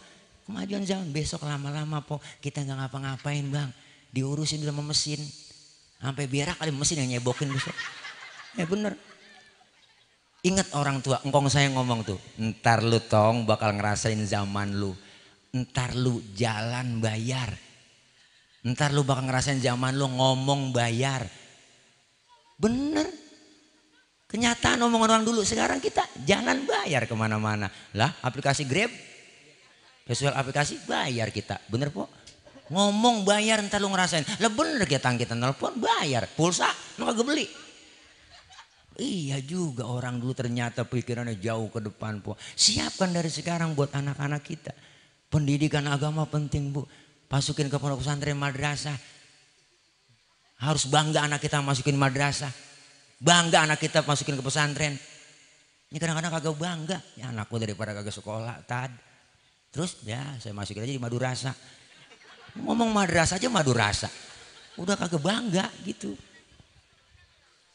Kemajuan zaman besok lama-lama Pok kita nggak ngapa-ngapain bang. Diurusin sama mesin. Sampai berak kali mesin yang nyebokin besok. Bener. Ingat orang tua, engkong saya ngomong tuh, ntar lu tong bakal ngerasain zaman lu, ntar lu jalan bayar, ntar lu bakal ngerasain zaman lu ngomong bayar, bener, kenyataan omongan orang dulu, sekarang kita jalan bayar kemana-mana, lah aplikasi Grab, sesuai aplikasi bayar kita, bener Pok, ngomong bayar ntar lu ngerasain, lah bener kita nelpon bayar, pulsa lu kagak beli. Iya juga orang dulu ternyata pikirannya jauh ke depan Po. Siapkan dari sekarang buat anak-anak kita. Pendidikan agama penting Bu. Masukin ke pondok pesantren madrasah. Harus bangga anak kita masukin madrasah. Bangga anak kita masukin ke pesantren. Ini kadang-kadang kagak bangga. Ya anakku daripada kagak sekolah. Terus ya saya masukin aja di madrasah. Ngomong madrasah aja madrasah. Udah kagak bangga gitu.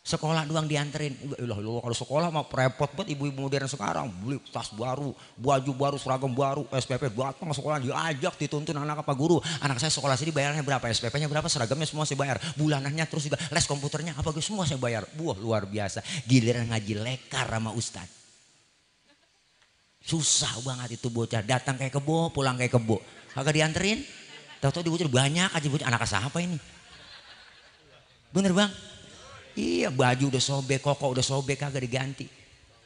Sekolah doang dianterin. Kalau sekolah mah repot banget ibu-ibu modern sekarang. Beli tas baru, baju baru, seragam baru, SPP datang sekolah diajak dituntun anak apa guru. Anak saya sekolah sini bayarnya berapa, SPP-nya berapa, seragamnya semua saya bayar. Bulanannya terus juga les komputernya apa semua saya bayar. Wah luar biasa. Giliran ngaji lekar sama ustad. Susah banget itu bocah. Datang kayak kebo, pulang kayak kebo. Kagak dianterin. Tahu-tahu di bocah banyak aja bocah. Anak siapa ini? Bener bang? Iya baju udah sobek, koko udah sobek kagak diganti.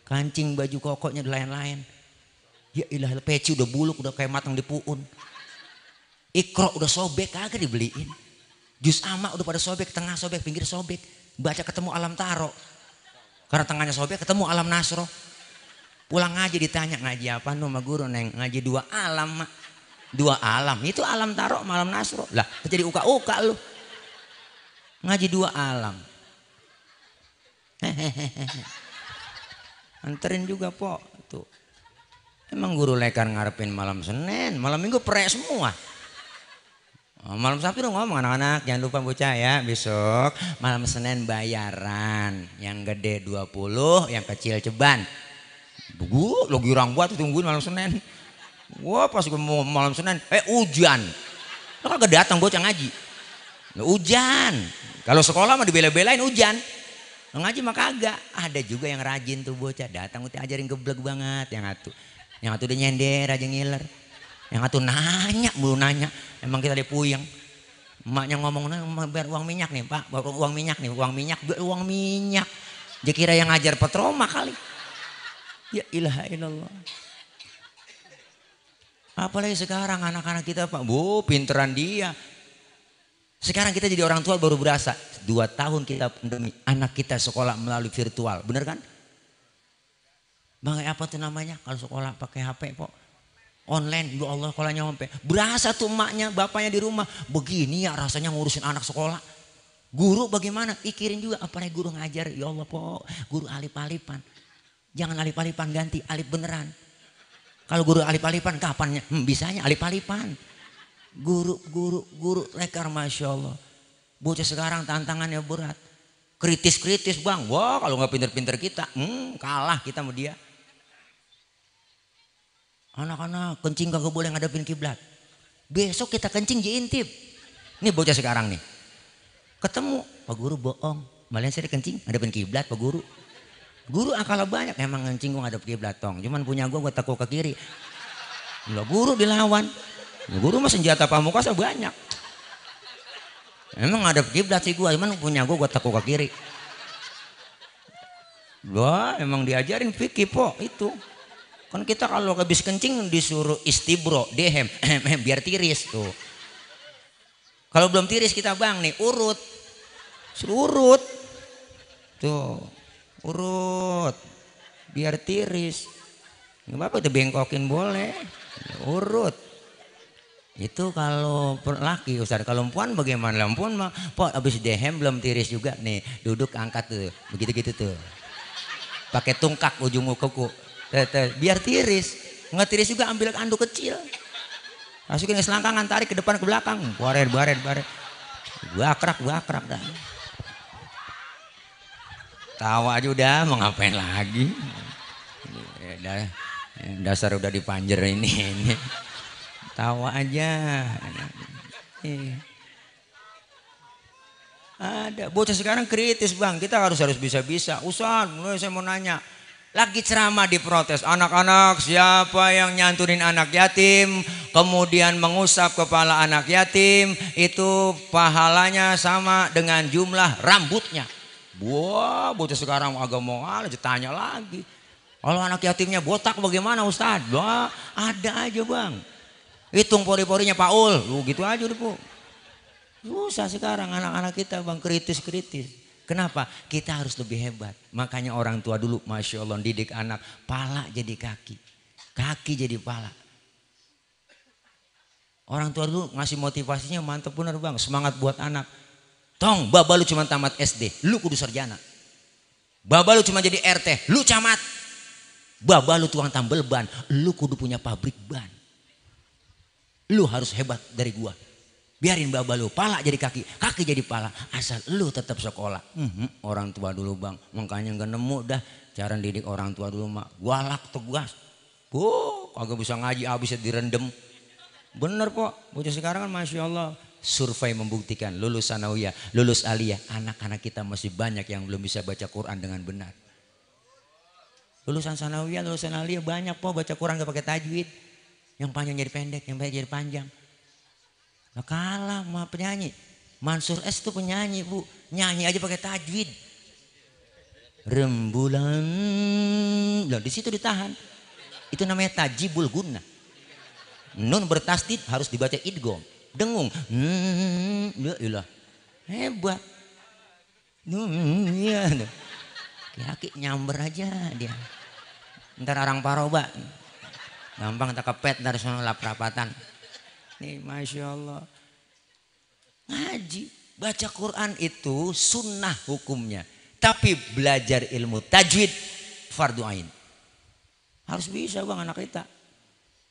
Kancing baju kokoknya lain-lain. Ya ilah peci udah buluk udah kayak matang di puun. Ikro udah sobek kagak dibeliin. Jus ama udah pada sobek, tengah sobek, pinggir sobek. Baca ketemu alam taro. Karena tengahnya sobek ketemu alam nasro. Pulang ngaji ditanya ngaji apa no sama guru neng, ngaji dua alam mak. Dua alam itu alam taro sama alam nasro. Lah jadi uka-uka lu. Ngaji dua alam. Anterin juga Po tuh. Emang guru lekar ngarepin malam Senin, malam Minggu prek semua. Malam Sabtu dong ngomong anak-anak jangan lupa bocah ya besok malam Senin bayaran yang gede 20 yang kecil ceban. Guru lo girang buat tungguin malam Senin. Wah pas gue mau malam Senin hujan. Lo kagak datang bocah ngaji. Hujan. Kalau sekolah mah dibela-belain hujan. Ngaji mah kagak. Ada juga yang rajin tuh bocah datang udah ajarin geblek banget yang satu udah nyender aja ngiler. Yang satu nanya mulu nanya. Emang kita dipuyeng. Emaknya ngomong bayar uang minyak nih Pak, uang minyak nih, uang minyak. Dia kira yang ngajar petroma kali. Ya ilaha illallah. Apalagi sekarang anak-anak kita Pak, bu pinteran dia. Sekarang kita jadi orang tua baru berasa 2 tahun kita pandemi, anak kita sekolah melalui virtual, bener kan? Bang apa tuh namanya kalau sekolah pakai HP Pak? Online, ya Allah sekolahnya sampai berasa tuh emaknya, bapaknya di rumah. Begini ya rasanya ngurusin anak sekolah. Guru bagaimana? Pikirin juga apalagi guru ngajar, ya Allah Pak, guru alip-alipan. Jangan alip-alipan, ganti alip beneran. Kalau guru alip-alipan kapannya? Bisanya alip-alipan. Guru rekar Masya Allah. Bocah sekarang tantangannya berat. Kritis-kritis bang. Wah kalau nggak pinter-pinter kita. Kalah kita sama dia. Anak-anak kencing kagak boleh ngadepin kiblat. Besok kita kencing diintip. Ini bocah sekarang nih. Ketemu. Pak Guru bohong. Malah saya kencing ngadepin kiblat Pak Guru. Guru akal banyak, emang ngencing gue ngadep kiblat tong. Cuman punya gue tekuk ke kiri. Loh guru dilawan. Loh, guru mah senjata pamungkas banyak. Emang ngadep kiblat sih gue, cuman punya gue tekuk ke kiri. Wah emang diajarin fikih po itu. Kan kita kalau habis kencing disuruh istibro, dehem, biar tiris tuh. Kalau belum tiris kita bang nih urut, suruh urut. Tuh. Urut biar tiris, nggak apa-apa itu bengkokin boleh, urut itu kalau laki Ustaz. Kalau perempuan bagaimana? Perempuan mah po abis dehem belum tiris juga nih, duduk angkat tuh begitu gitu tuh pakai tungkak ujung kuku biar tiris. Nggak tiris juga ambil anduk kecil, masukin ke selangkangan, tarik ke depan ke belakang, baret bakrak dah. Tawa aja udah, mau ngapain lagi? Dasar udah dipanjer ini. Tawa aja. Ada bocah sekarang kritis bang, kita harus bisa-bisa. Ustaz, saya mau nanya, lagi ceramah diprotes, anak-anak siapa yang nyantunin anak yatim, kemudian mengusap kepala anak yatim, itu pahalanya sama dengan jumlah rambutnya. Wah, bocah sekarang agak mau tanya lagi. Kalau anak yatimnya botak bagaimana Ustaz? Wah, ada aja bang. Hitung pori-porinya Paul, lu gitu aja udah bu. Susah sekarang anak-anak kita bang, kritis. Kenapa? Kita harus lebih hebat. Makanya orang tua dulu, Masya Allah, didik anak, pala jadi kaki, kaki jadi pala. Orang tua dulu ngasih motivasinya mantep bener bang, semangat buat anak. Tong, baba lu cuma tamat SD, lu kudu sarjana. Baba lu cuma jadi RT, lu camat. Baba lu tukang tambel ban, lu kudu punya pabrik ban. Lu harus hebat dari gua. Biarin baba lu, pala jadi kaki, kaki jadi pala. Asal lu tetap sekolah. Orang tua dulu bang, makanya gak nemu dah cara didik orang tua dulu mak. Galak tegas. Kagak bisa ngaji abisnya direndam. Bener kok, bocah sekarang kan Masya Allah. Survei membuktikan lulus sanawiyah, lulus aliyah, anak-anak kita masih banyak yang belum bisa baca Quran dengan benar. Lulusan sanawiyah, lulusan aliyah banyak po baca Quran gak pakai tajwid. Yang panjang jadi pendek, yang pendek jadi panjang. Nah, kalah sama penyanyi. Mansur S itu penyanyi bu, nyanyi aja pakai tajwid. Rembulan, nah, di situ ditahan. Itu namanya tajibul guna. Nun bertasdid harus dibaca idgham. Dengung, ilah hebat, kaki nyamber aja dia. Ntar orang paroba, gampang tak kepet dari sana lap rapatan. Nih Masya Allah, ngaji, baca Quran itu sunnah hukumnya. Tapi belajar ilmu tajwid fardu ain. Harus bisa bang anak kita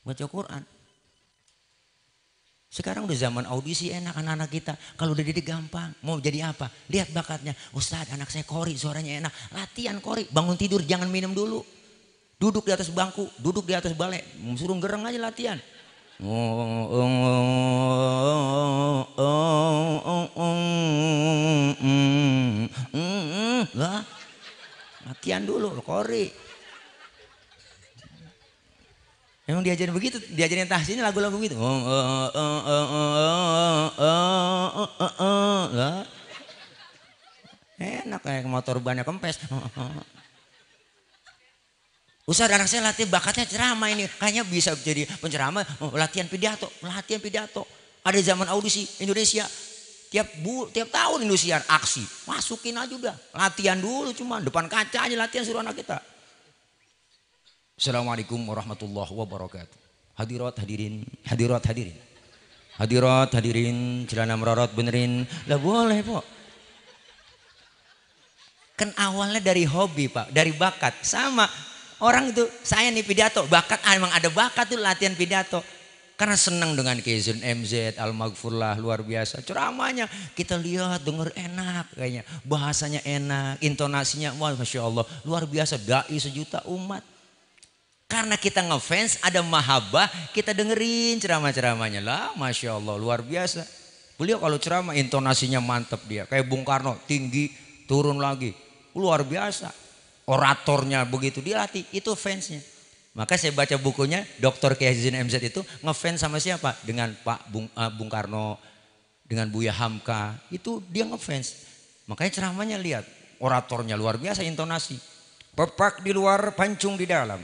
baca Quran. Sekarang udah zaman audisi enak anak-anak kita. Kalau udah didik gampang. Mau jadi apa? Lihat bakatnya. Ustadz anak saya kori suaranya enak. Latihan kori. Bangun tidur jangan minum dulu. Duduk di atas bangku. Duduk di atas balai. Suruh gereng aja latihan. Latihan dulu kori. Emang diajarin begitu, diajarin tahsinnya lagu-lagu gitu. Enak kayak motor bannya kempes. Ustaz, anak saya latihan bakatnya ceramah ini. Kayaknya bisa jadi penceramah, latihan pidato. Ada zaman audisi Indonesia. Tiap tahun Indosiar aksi. Masukin aja udah. Latihan dulu cuma depan kaca aja latihan suruh anak kita. Assalamualaikum warahmatullahi wabarakatuh. Hadirat hadirin. Hadirat hadirin, celana merorot benerin. Lah boleh, Pak. Kan awalnya dari hobi, Pak, dari bakat. Sama orang itu, saya nih pidato, bakat, emang ada bakat tuh latihan pidato. Karena senang dengan Kizun MZ, Al-Maghfurlah, luar biasa. Ceramahnya kita lihat, denger enak kayaknya. Bahasanya enak, intonasinya, wah Masya Allah, luar biasa. Dai sejuta umat. Karena kita ngefans, ada mahabbah, kita dengerin ceramah-ceramahnya. Lah Masya Allah, luar biasa. Beliau kalau ceramah intonasinya mantep dia. Kayak Bung Karno, tinggi, turun lagi. Luar biasa. Oratornya begitu dilatih, itu fansnya. Maka saya baca bukunya Dr. Kiai Haji MZ itu ngefans sama siapa? Dengan Pak Bung Karno, dengan Buya Hamka. Itu dia ngefans. Makanya ceramahnya lihat, oratornya luar biasa, intonasi. Pepak di luar, pancung di dalam.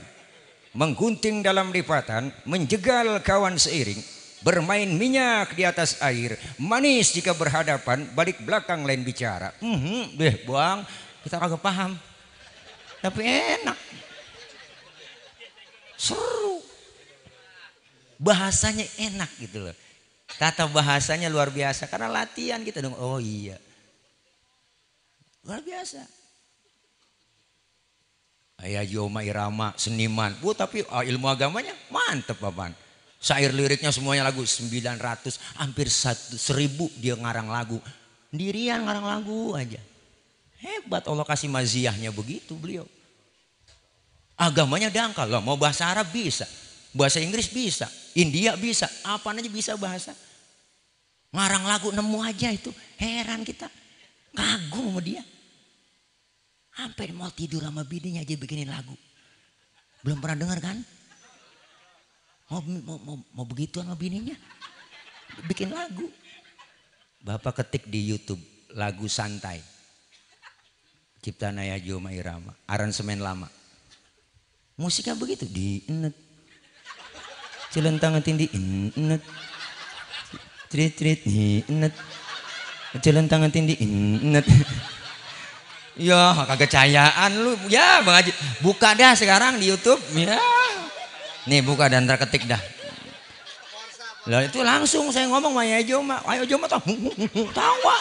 Menggunting dalam lipatan, menjegal kawan seiring. Bermain minyak di atas air. Manis jika berhadapan, balik belakang lain bicara. Deh Bang, kita kagak paham. Tapi enak. Seru. Bahasanya enak gitu loh. Tata bahasanya luar biasa. Karena latihan kita dong. Oh iya. Luar biasa. Ayah Yoma Irama, seniman. Bu, tapi ilmu agamanya mantep Bapak. Syair liriknya semuanya lagu 900, hampir 1000 dia ngarang lagu. Dirian ngarang lagu aja. Hebat, Allah kasih maziyahnya begitu beliau. Agamanya dangkal lah, mau bahasa Arab bisa, bahasa Inggris bisa, India bisa, apa aja bisa bahasa. Ngarang lagu nemu aja itu, heran kita, kagum sama dia. Hampir mau tidur sama bininya aja bikinin lagu. Belum pernah dengar kan? Mau begitu sama bininya, bikin lagu. Bapak ketik di YouTube lagu santai, ciptaan Ayah Joma Irama, aransemen lama. Musiknya begitu di enet, celentang tindi enet, trit di enet, celentang tindi enet. Ya kagak cayaan lu ya Bang Haji. Buka dah sekarang di YouTube ya. Nih buka dan ntar ketik dah. Lah itu langsung saya ngomong sama Ayah Joma tawa.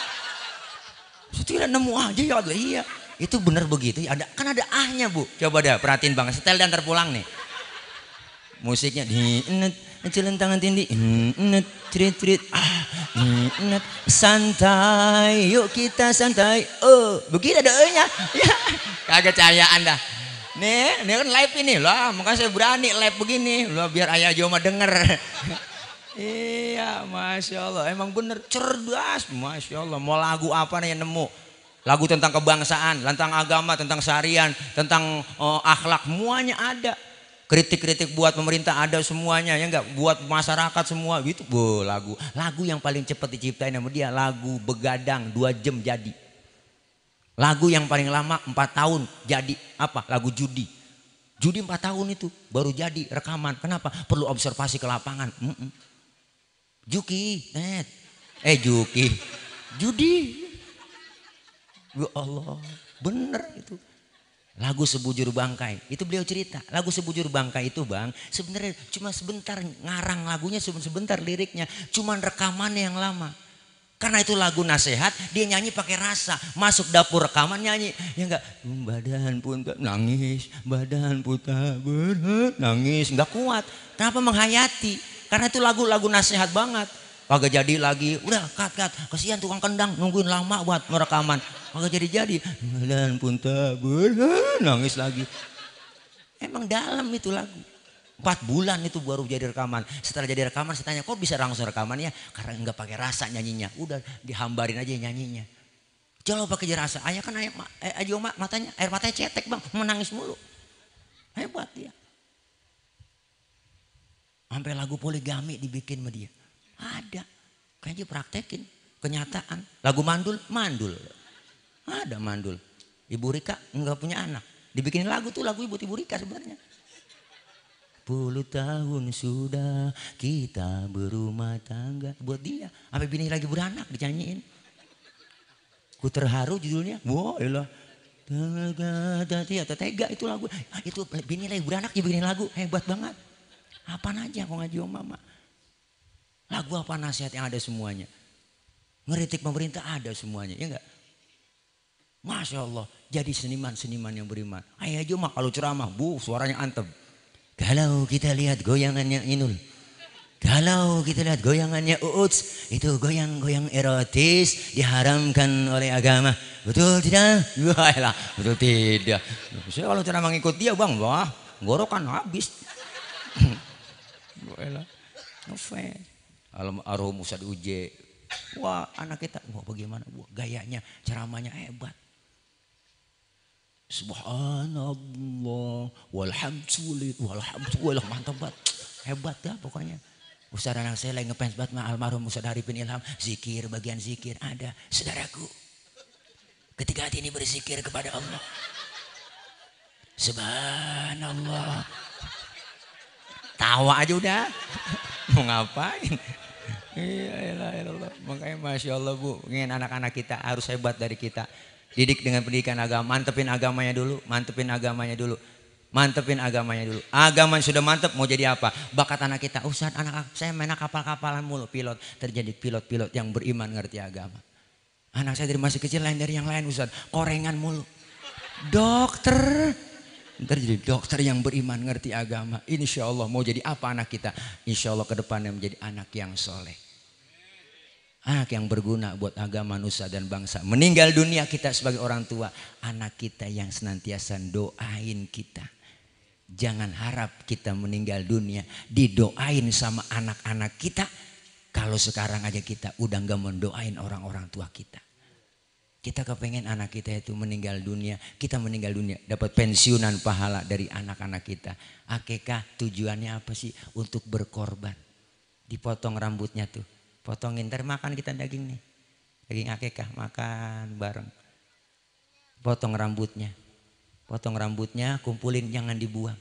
Tidak nemu aja ya Allah, iya. Itu benar begitu. Kan ada ahnya Bu. Coba dah perhatiin Bang. Setel dan terpulang nih. Musiknya di enet, celentang tindi enet, trit enet, santai, yuk kita santai. Oh, begitu ada E-nya. Ya, kagak cayaan dah. Nih kan live ini lah, makanya saya berani live begini loh biar Ayah Joma denger. Iya, Masya Allah, emang bener cerdas, Masya Allah. Mau lagu apa nih yang nemu? Lagu tentang kebangsaan, tentang agama, tentang syariat, tentang akhlak, semuanya ada. Kritik-kritik buat pemerintah ada semuanya, ya enggak? Buat masyarakat semua gitu. Lagu yang paling cepat diciptain sama dia, lagu begadang 2 jam jadi. Lagu yang paling lama 4 tahun jadi apa? Lagu judi. Judi 4 tahun itu baru jadi rekaman. Kenapa? Perlu observasi ke lapangan. Judi. Ya Allah, bener itu. Lagu Sebujur Bangkai, itu beliau cerita. Lagu Sebujur Bangkai itu Bang, sebenarnya cuma sebentar ngarang lagunya, sebentar liriknya, cuma rekamannya yang lama. Karena itu lagu nasihat, dia nyanyi pakai rasa. Masuk dapur rekaman nyanyi, ya enggak? Badan pun tak nangis, badan pun tak nangis, enggak kuat. Kenapa menghayati? Karena itu lagu-lagu nasihat banget. Kagak jadi lagi, udah cut. Kasihan tukang kendang nungguin lama buat merekaman. Kagak jadi. Dan pun tak nangis lagi. Emang dalam itu lagu. 4 bulan itu baru jadi rekaman. Setelah jadi rekaman saya tanya, kok bisa langsung rekamannya? Karena enggak pakai rasa nyanyinya. Udah dihambarin aja nyanyinya. Coba pakai rasa. Ayah kan matanya, air matanya cetek Bang, menangis mulu. Hebat dia. Sampai lagu poligami dibikin sama dia. Ada, kayaknya praktekin, kenyataan. Lagu mandul, ada mandul. Ibu Rika enggak punya anak, Dibikin lagu tuh, lagu buat Ibu Rika sebenarnya. 10 tahun sudah kita berumah tangga. Buat dia. Sampai bini lagi beranak dinyanyiin. Ku terharu judulnya. Wah elah. Tega itu lagu. Itu bini lagi beranak dia bikin lagu. Hebat banget. Apaan aja kok ngaji om mama. Lagu apa nasihat yang ada semuanya. Ngeritik pemerintah ada semuanya. Ya enggak? Masya Allah. Jadi seniman-seniman yang beriman. Ayah aja mah kalau ceramah. Suaranya antem. Kalau kita lihat goyangannya Inul. Kalau kita lihat goyangannya Uuts. Itu goyang-goyang erotis. Diharamkan oleh agama. Betul tidak? Wah, betul tidak. Saya kalau ceramah ngikut dia bang. Wah gorokan habis. Almarhum Ustadz Uje. Wah anak kita. Wah bagaimana? Wah, gayanya ceramahnya hebat. Subhanallah walhamdulillah mantap banget, hebat dah pokoknya. Ustaz anak saya lagi ngefans banget sama almarhum Ustaz Arifin Ilham. Zikir, bagian zikir ada. Saudaraku, ketika hati ini berzikir kepada Allah, subhanallah, tawa aja udah. Mau ngapain? Iya, makanya masya Allah Bu, ingin anak-anak kita harus hebat dari kita. Didik dengan pendidikan agama, mantepin agamanya dulu, mantepin agamanya dulu. Mantepin agamanya dulu. Agama sudah mantep mau jadi apa? Bakat anak kita. Ustaz anak saya main kapal-kapalan mulu, pilot. Terjadi pilot-pilot yang beriman ngerti agama. Anak saya dari masih kecil lain dari yang lain Ustaz. Korengan mulu. Dokter. Terjadi dokter yang beriman ngerti agama. Insya Allah mau jadi apa anak kita? Insya Allah ke depannya menjadi anak yang soleh. Anak yang berguna buat agama, nusa dan bangsa. Meninggal dunia kita sebagai orang tua. Anak kita yang senantiasa doain kita. Jangan harap kita meninggal dunia didoain sama anak-anak kita. Kalau sekarang aja kita udah gak mendoain orang-orang tua kita. Kita kepengen anak kita itu meninggal dunia. Kita meninggal dunia dapat pensiunan pahala dari anak-anak kita. Akikah tujuannya apa sih? Untuk berkorban. Dipotong rambutnya tuh. Potongin, ntar makan kita daging nih. Daging akikah makan bareng. Potong rambutnya. Potong rambutnya, kumpulin jangan dibuang.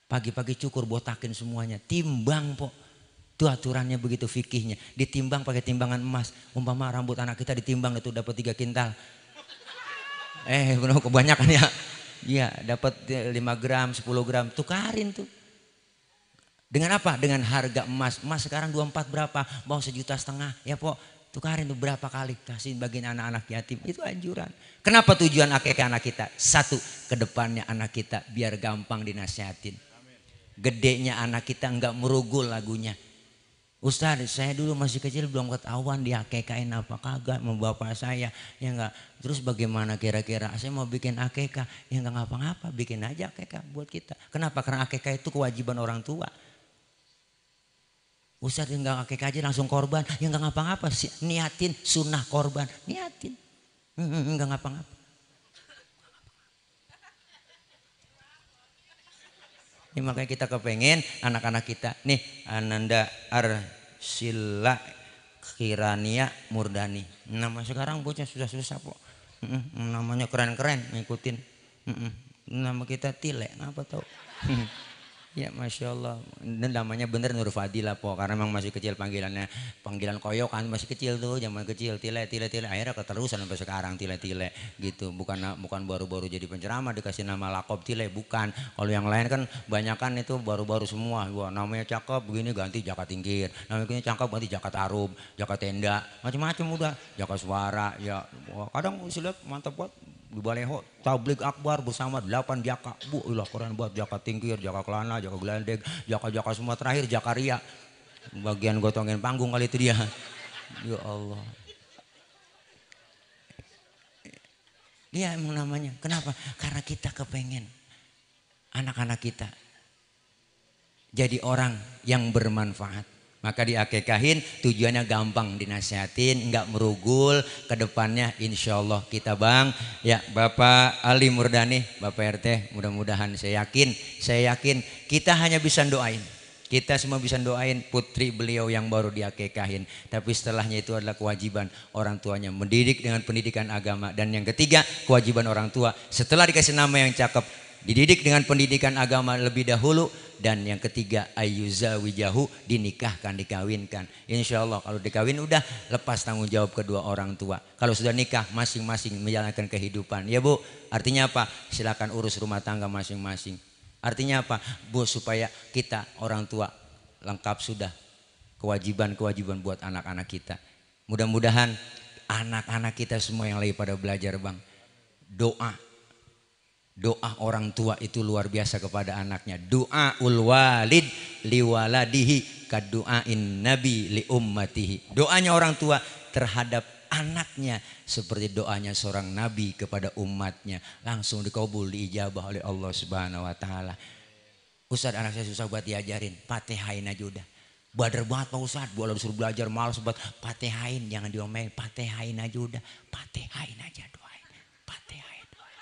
Pagi-pagi cukur botakin semuanya. Timbang po. Itu aturannya begitu fikihnya. Ditimbang pakai timbangan emas. Umpama rambut anak kita ditimbang itu dapat 3 kintal. Kebanyakan ya. Iya dapat 5 gram, 10 gram. Tukarin tuh. Dengan apa? Dengan harga emas. Emas sekarang 24 berapa? Bawa 1,5 juta. Ya po, tukarin tuh berapa kali. Kasih bagian anak-anak yatim. Itu anjuran. Kenapa tujuan akikah anak kita? 1, kedepannya anak kita biar gampang dinasihatin. Gedenya anak kita enggak merugul lagunya. Ustaz saya dulu masih kecil belum ketahuan diakikahin apa kagak sama bapak saya. Ya enggak. Terus bagaimana kira-kira? Saya mau bikin akikah. Ya enggak ngapa-ngapa. Bikin aja akikah buat kita. Kenapa? Karena akikah itu kewajiban orang tua. Ustaz enggak akikah aja langsung korban. Ya enggak ngapa-ngapa sih. Niatin sunnah korban. Niatin. Enggak ngapa-ngapa. Ini makanya kita kepengen anak-anak kita. Nih Ananda Arsila Kirania Murdani. Nama sekarang bocah susah-susah kok. Namanya keren-keren ngikutin. Nama kita Tile. Apa tau? Ya Masya Allah. Dan namanya bener Nur Fadila po. Karena memang masih kecil panggilan koyok kan masih kecil tuh. Zaman kecil Tile. Akhirnya keterusan sampai sekarang Tile gitu. Bukan baru-baru jadi penceramah dikasih nama lakob Tile. Bukan. Kalau yang lain kan banyak kan itu baru-baru semua. Wah namanya cakep begini ganti Jaka Tingkir. Namanya cakep ganti Jaka Tarum. Jaka Tenda. Macam-macam udah. Jaka Suara. Ya kadang saya lihat mantap buat. Di Baleho tablik akbar bersama 8 jaka. Ilah keren buat Jaka Tingkir, Jaka Kelana, Jaka Gelandeg, Jaka semua terakhir Jaka Ria. Bagian gotongin panggung kali itu dia. Ya Allah. Dia emang namanya. Kenapa? Karena kita kepengen anak-anak kita jadi orang yang bermanfaat. Maka diakikahin tujuannya gampang dinasihatin, enggak merugul, kedepannya insya Allah kita bang. Ya Bapak Ali Murdani, Bapak RT mudah-mudahan saya yakin kita hanya bisa doain. Kita semua bisa doain putri beliau yang baru diakekahin. Tapi setelahnya itu adalah kewajiban orang tuanya mendidik dengan pendidikan agama. Dan yang ketiga, kewajiban orang tua setelah dikasih nama yang cakep, dididik dengan pendidikan agama lebih dahulu. Dan yang ketiga, ayyuzawijahu, dinikahkan, dikawinkan. Insya Allah kalau dikawin udah lepas tanggung jawab kedua orang tua. Kalau sudah nikah masing-masing menjalankan kehidupan. Ya Bu, artinya apa? Silakan urus rumah tangga masing-masing. Artinya apa? Bu, supaya kita orang tua lengkap sudah kewajiban-kewajiban buat anak-anak kita. Mudah-mudahan anak-anak kita semua yang lagi pada belajar Bang, doa orang tua itu luar biasa kepada anaknya. Doaul walid liwaladihi kadu'ain nabi li ummatihi. Doanya orang tua terhadap anaknya seperti doanya seorang nabi kepada umatnya, langsung dikabul, diijabah oleh Allah Subhanahu wa taala. Ustaz, anak saya susah buat diajarin, Fatihain aja udah. Badar banget Pak Ustaz, boleh disuruh belajar malas buat Fatihain, jangan diomelin, Fatihain aja udah. Fatihain aja, doain. Fatihain, doain.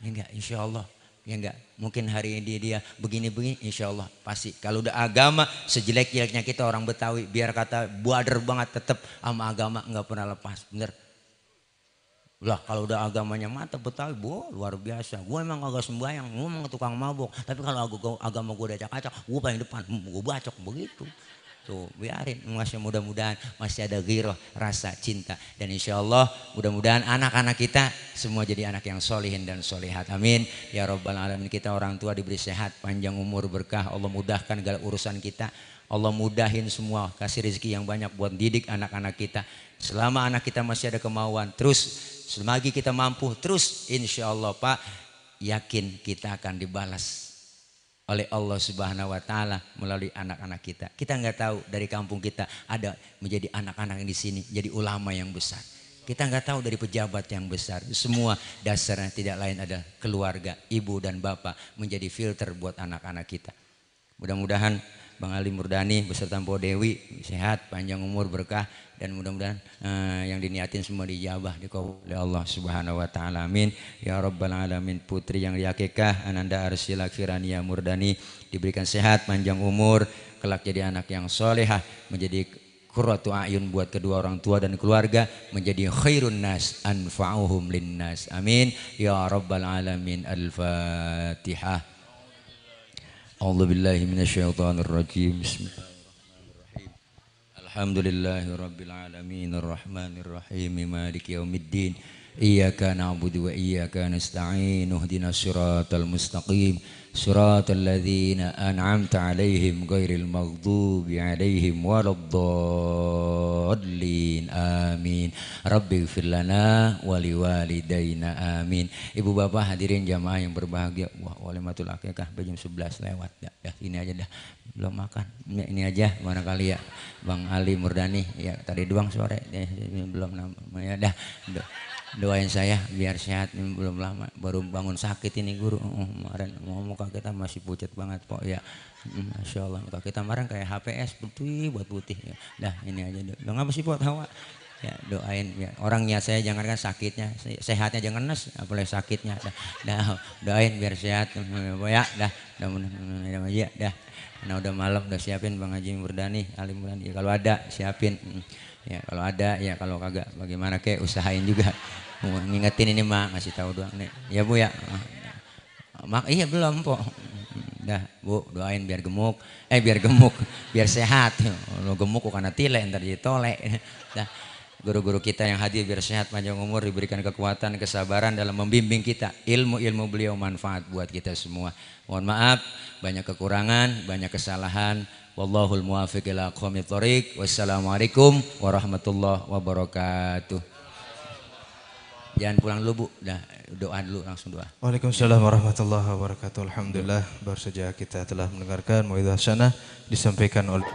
Ya enggak, insya Allah. Ya enggak, mungkin hari ini dia begini-begini, insya Allah pasti. Kalau udah agama, sejelek-jeleknya kita orang Betawi, biar kata badar banget tetap sama agama nggak pernah lepas, bener. Lah kalau udah agamanya mantap Betawi, luar biasa. Gue emang agak sembahyang, gue emang tukang mabuk. Tapi kalau agama gue udah acak-acak, gue paling depan, gue bacok begitu. Tuh biarin, masih mudah-mudahan masih ada ghirah, rasa cinta. Dan insya Allah mudah-mudahan anak-anak kita semua jadi anak yang solihin dan solihat. Amin. Ya Rabbal Alamin. Kita orang tua diberi sehat, panjang umur, berkah. Allah mudahkan segala urusan kita. Allah mudahin semua, kasih rezeki yang banyak buat didik anak-anak kita. Selama anak kita masih ada kemauan, terus selagi kita mampu, terus insya Allah Pak, yakin kita akan dibalas oleh Allah Subhanahu wa taala melalui anak-anak kita. Kita nggak tahu dari kampung kita ada menjadi anak-anak yang di sini jadi ulama yang besar. Kita nggak tahu dari pejabat yang besar. Semua dasarnya tidak lain adalah keluarga, ibu dan bapak menjadi filter buat anak-anak kita. Mudah-mudahan Bang Ali Murdani beserta Mpok Dewi sehat, panjang umur, berkah, dan mudah-mudahan yang diniatin semua dijabah dikabul oleh Allah Subhanahu wa taala. Amin. Ya Rabbal Alamin. Putri yang diakikah Ananda Arsila Kirania Murdani diberikan sehat, panjang umur, kelak jadi anak yang solehah, menjadi qurratu a'yun buat kedua orang tua dan keluarga, menjadi khairun nas anfa'uhum linnas. Amin. Ya Rabbal Alamin. Al-Fatihah. A'udzu billahi minasyaitonir rajim. Bismillahirrahmanirrahim. Alhamdulillahirabbil alamin arrahmanir rahim maliki yaumiddin. Iyyaka na'budu wa iyyaka nasta'in. Ihdinas siratal mustaqim. Siratal ladzina an'amta 'alaihim ghairil maghdubi 'alaihim waladdallin. Amin. Rabbighfir lana wa liwalidayna. Amin. Ibu bapak hadirin jamaah yang berbahagia. Wah, walimatul akikah jam 11 lewat. Ya, ini aja dah. Belum makan. Ini aja barangkali ya. Bang Ali Murdani ya tadi doang sore belum ya dah. Doain saya biar sehat, ini belum lama baru bangun sakit ini guru. Kemarin muka kita masih pucat banget Pok ya. Masya Allah muka kita kemarin kayak HPS putih buat putih ya. Dah ini aja udah ngapa sih Pok tawa ya, doain ya. Orang niat saya jangan kan sakitnya, sehatnya jangan nes apalagi sakitnya. Dah doain biar sehat ya. Dah mudah-mudahan ya dah. Nah udah malam udah siapin Bang Haji Murdani, Ali Murdani ya, kalau ada siapin. Ya kalau ada ya, kalau kagak bagaimana kek usahain juga. Ngingetin ini mak ngasih tahu doang nih. Ya Bu ya. Mak iya belum Pok. Dah Bu doain biar gemuk. Biar gemuk, biar sehat. Lo gemuk kok karena tile ntar jadi tolek. Dah guru-guru kita yang hadir biar sehat, panjang umur, diberikan kekuatan, kesabaran dalam membimbing kita. Ilmu-ilmu beliau manfaat buat kita semua. Mohon maaf banyak kekurangan, banyak kesalahan. Wallahul muwaffiq ila aqwamit thoriq. Wassalamualaikum warahmatullahi wabarakatuh. Jangan pulang dulu Bu, dah doa dulu, langsung doa. Waalaikumsalam warahmatullahi wabarakatuh. Alhamdulillah baru saja kita telah mendengarkan mau'izah hasanah disampaikan oleh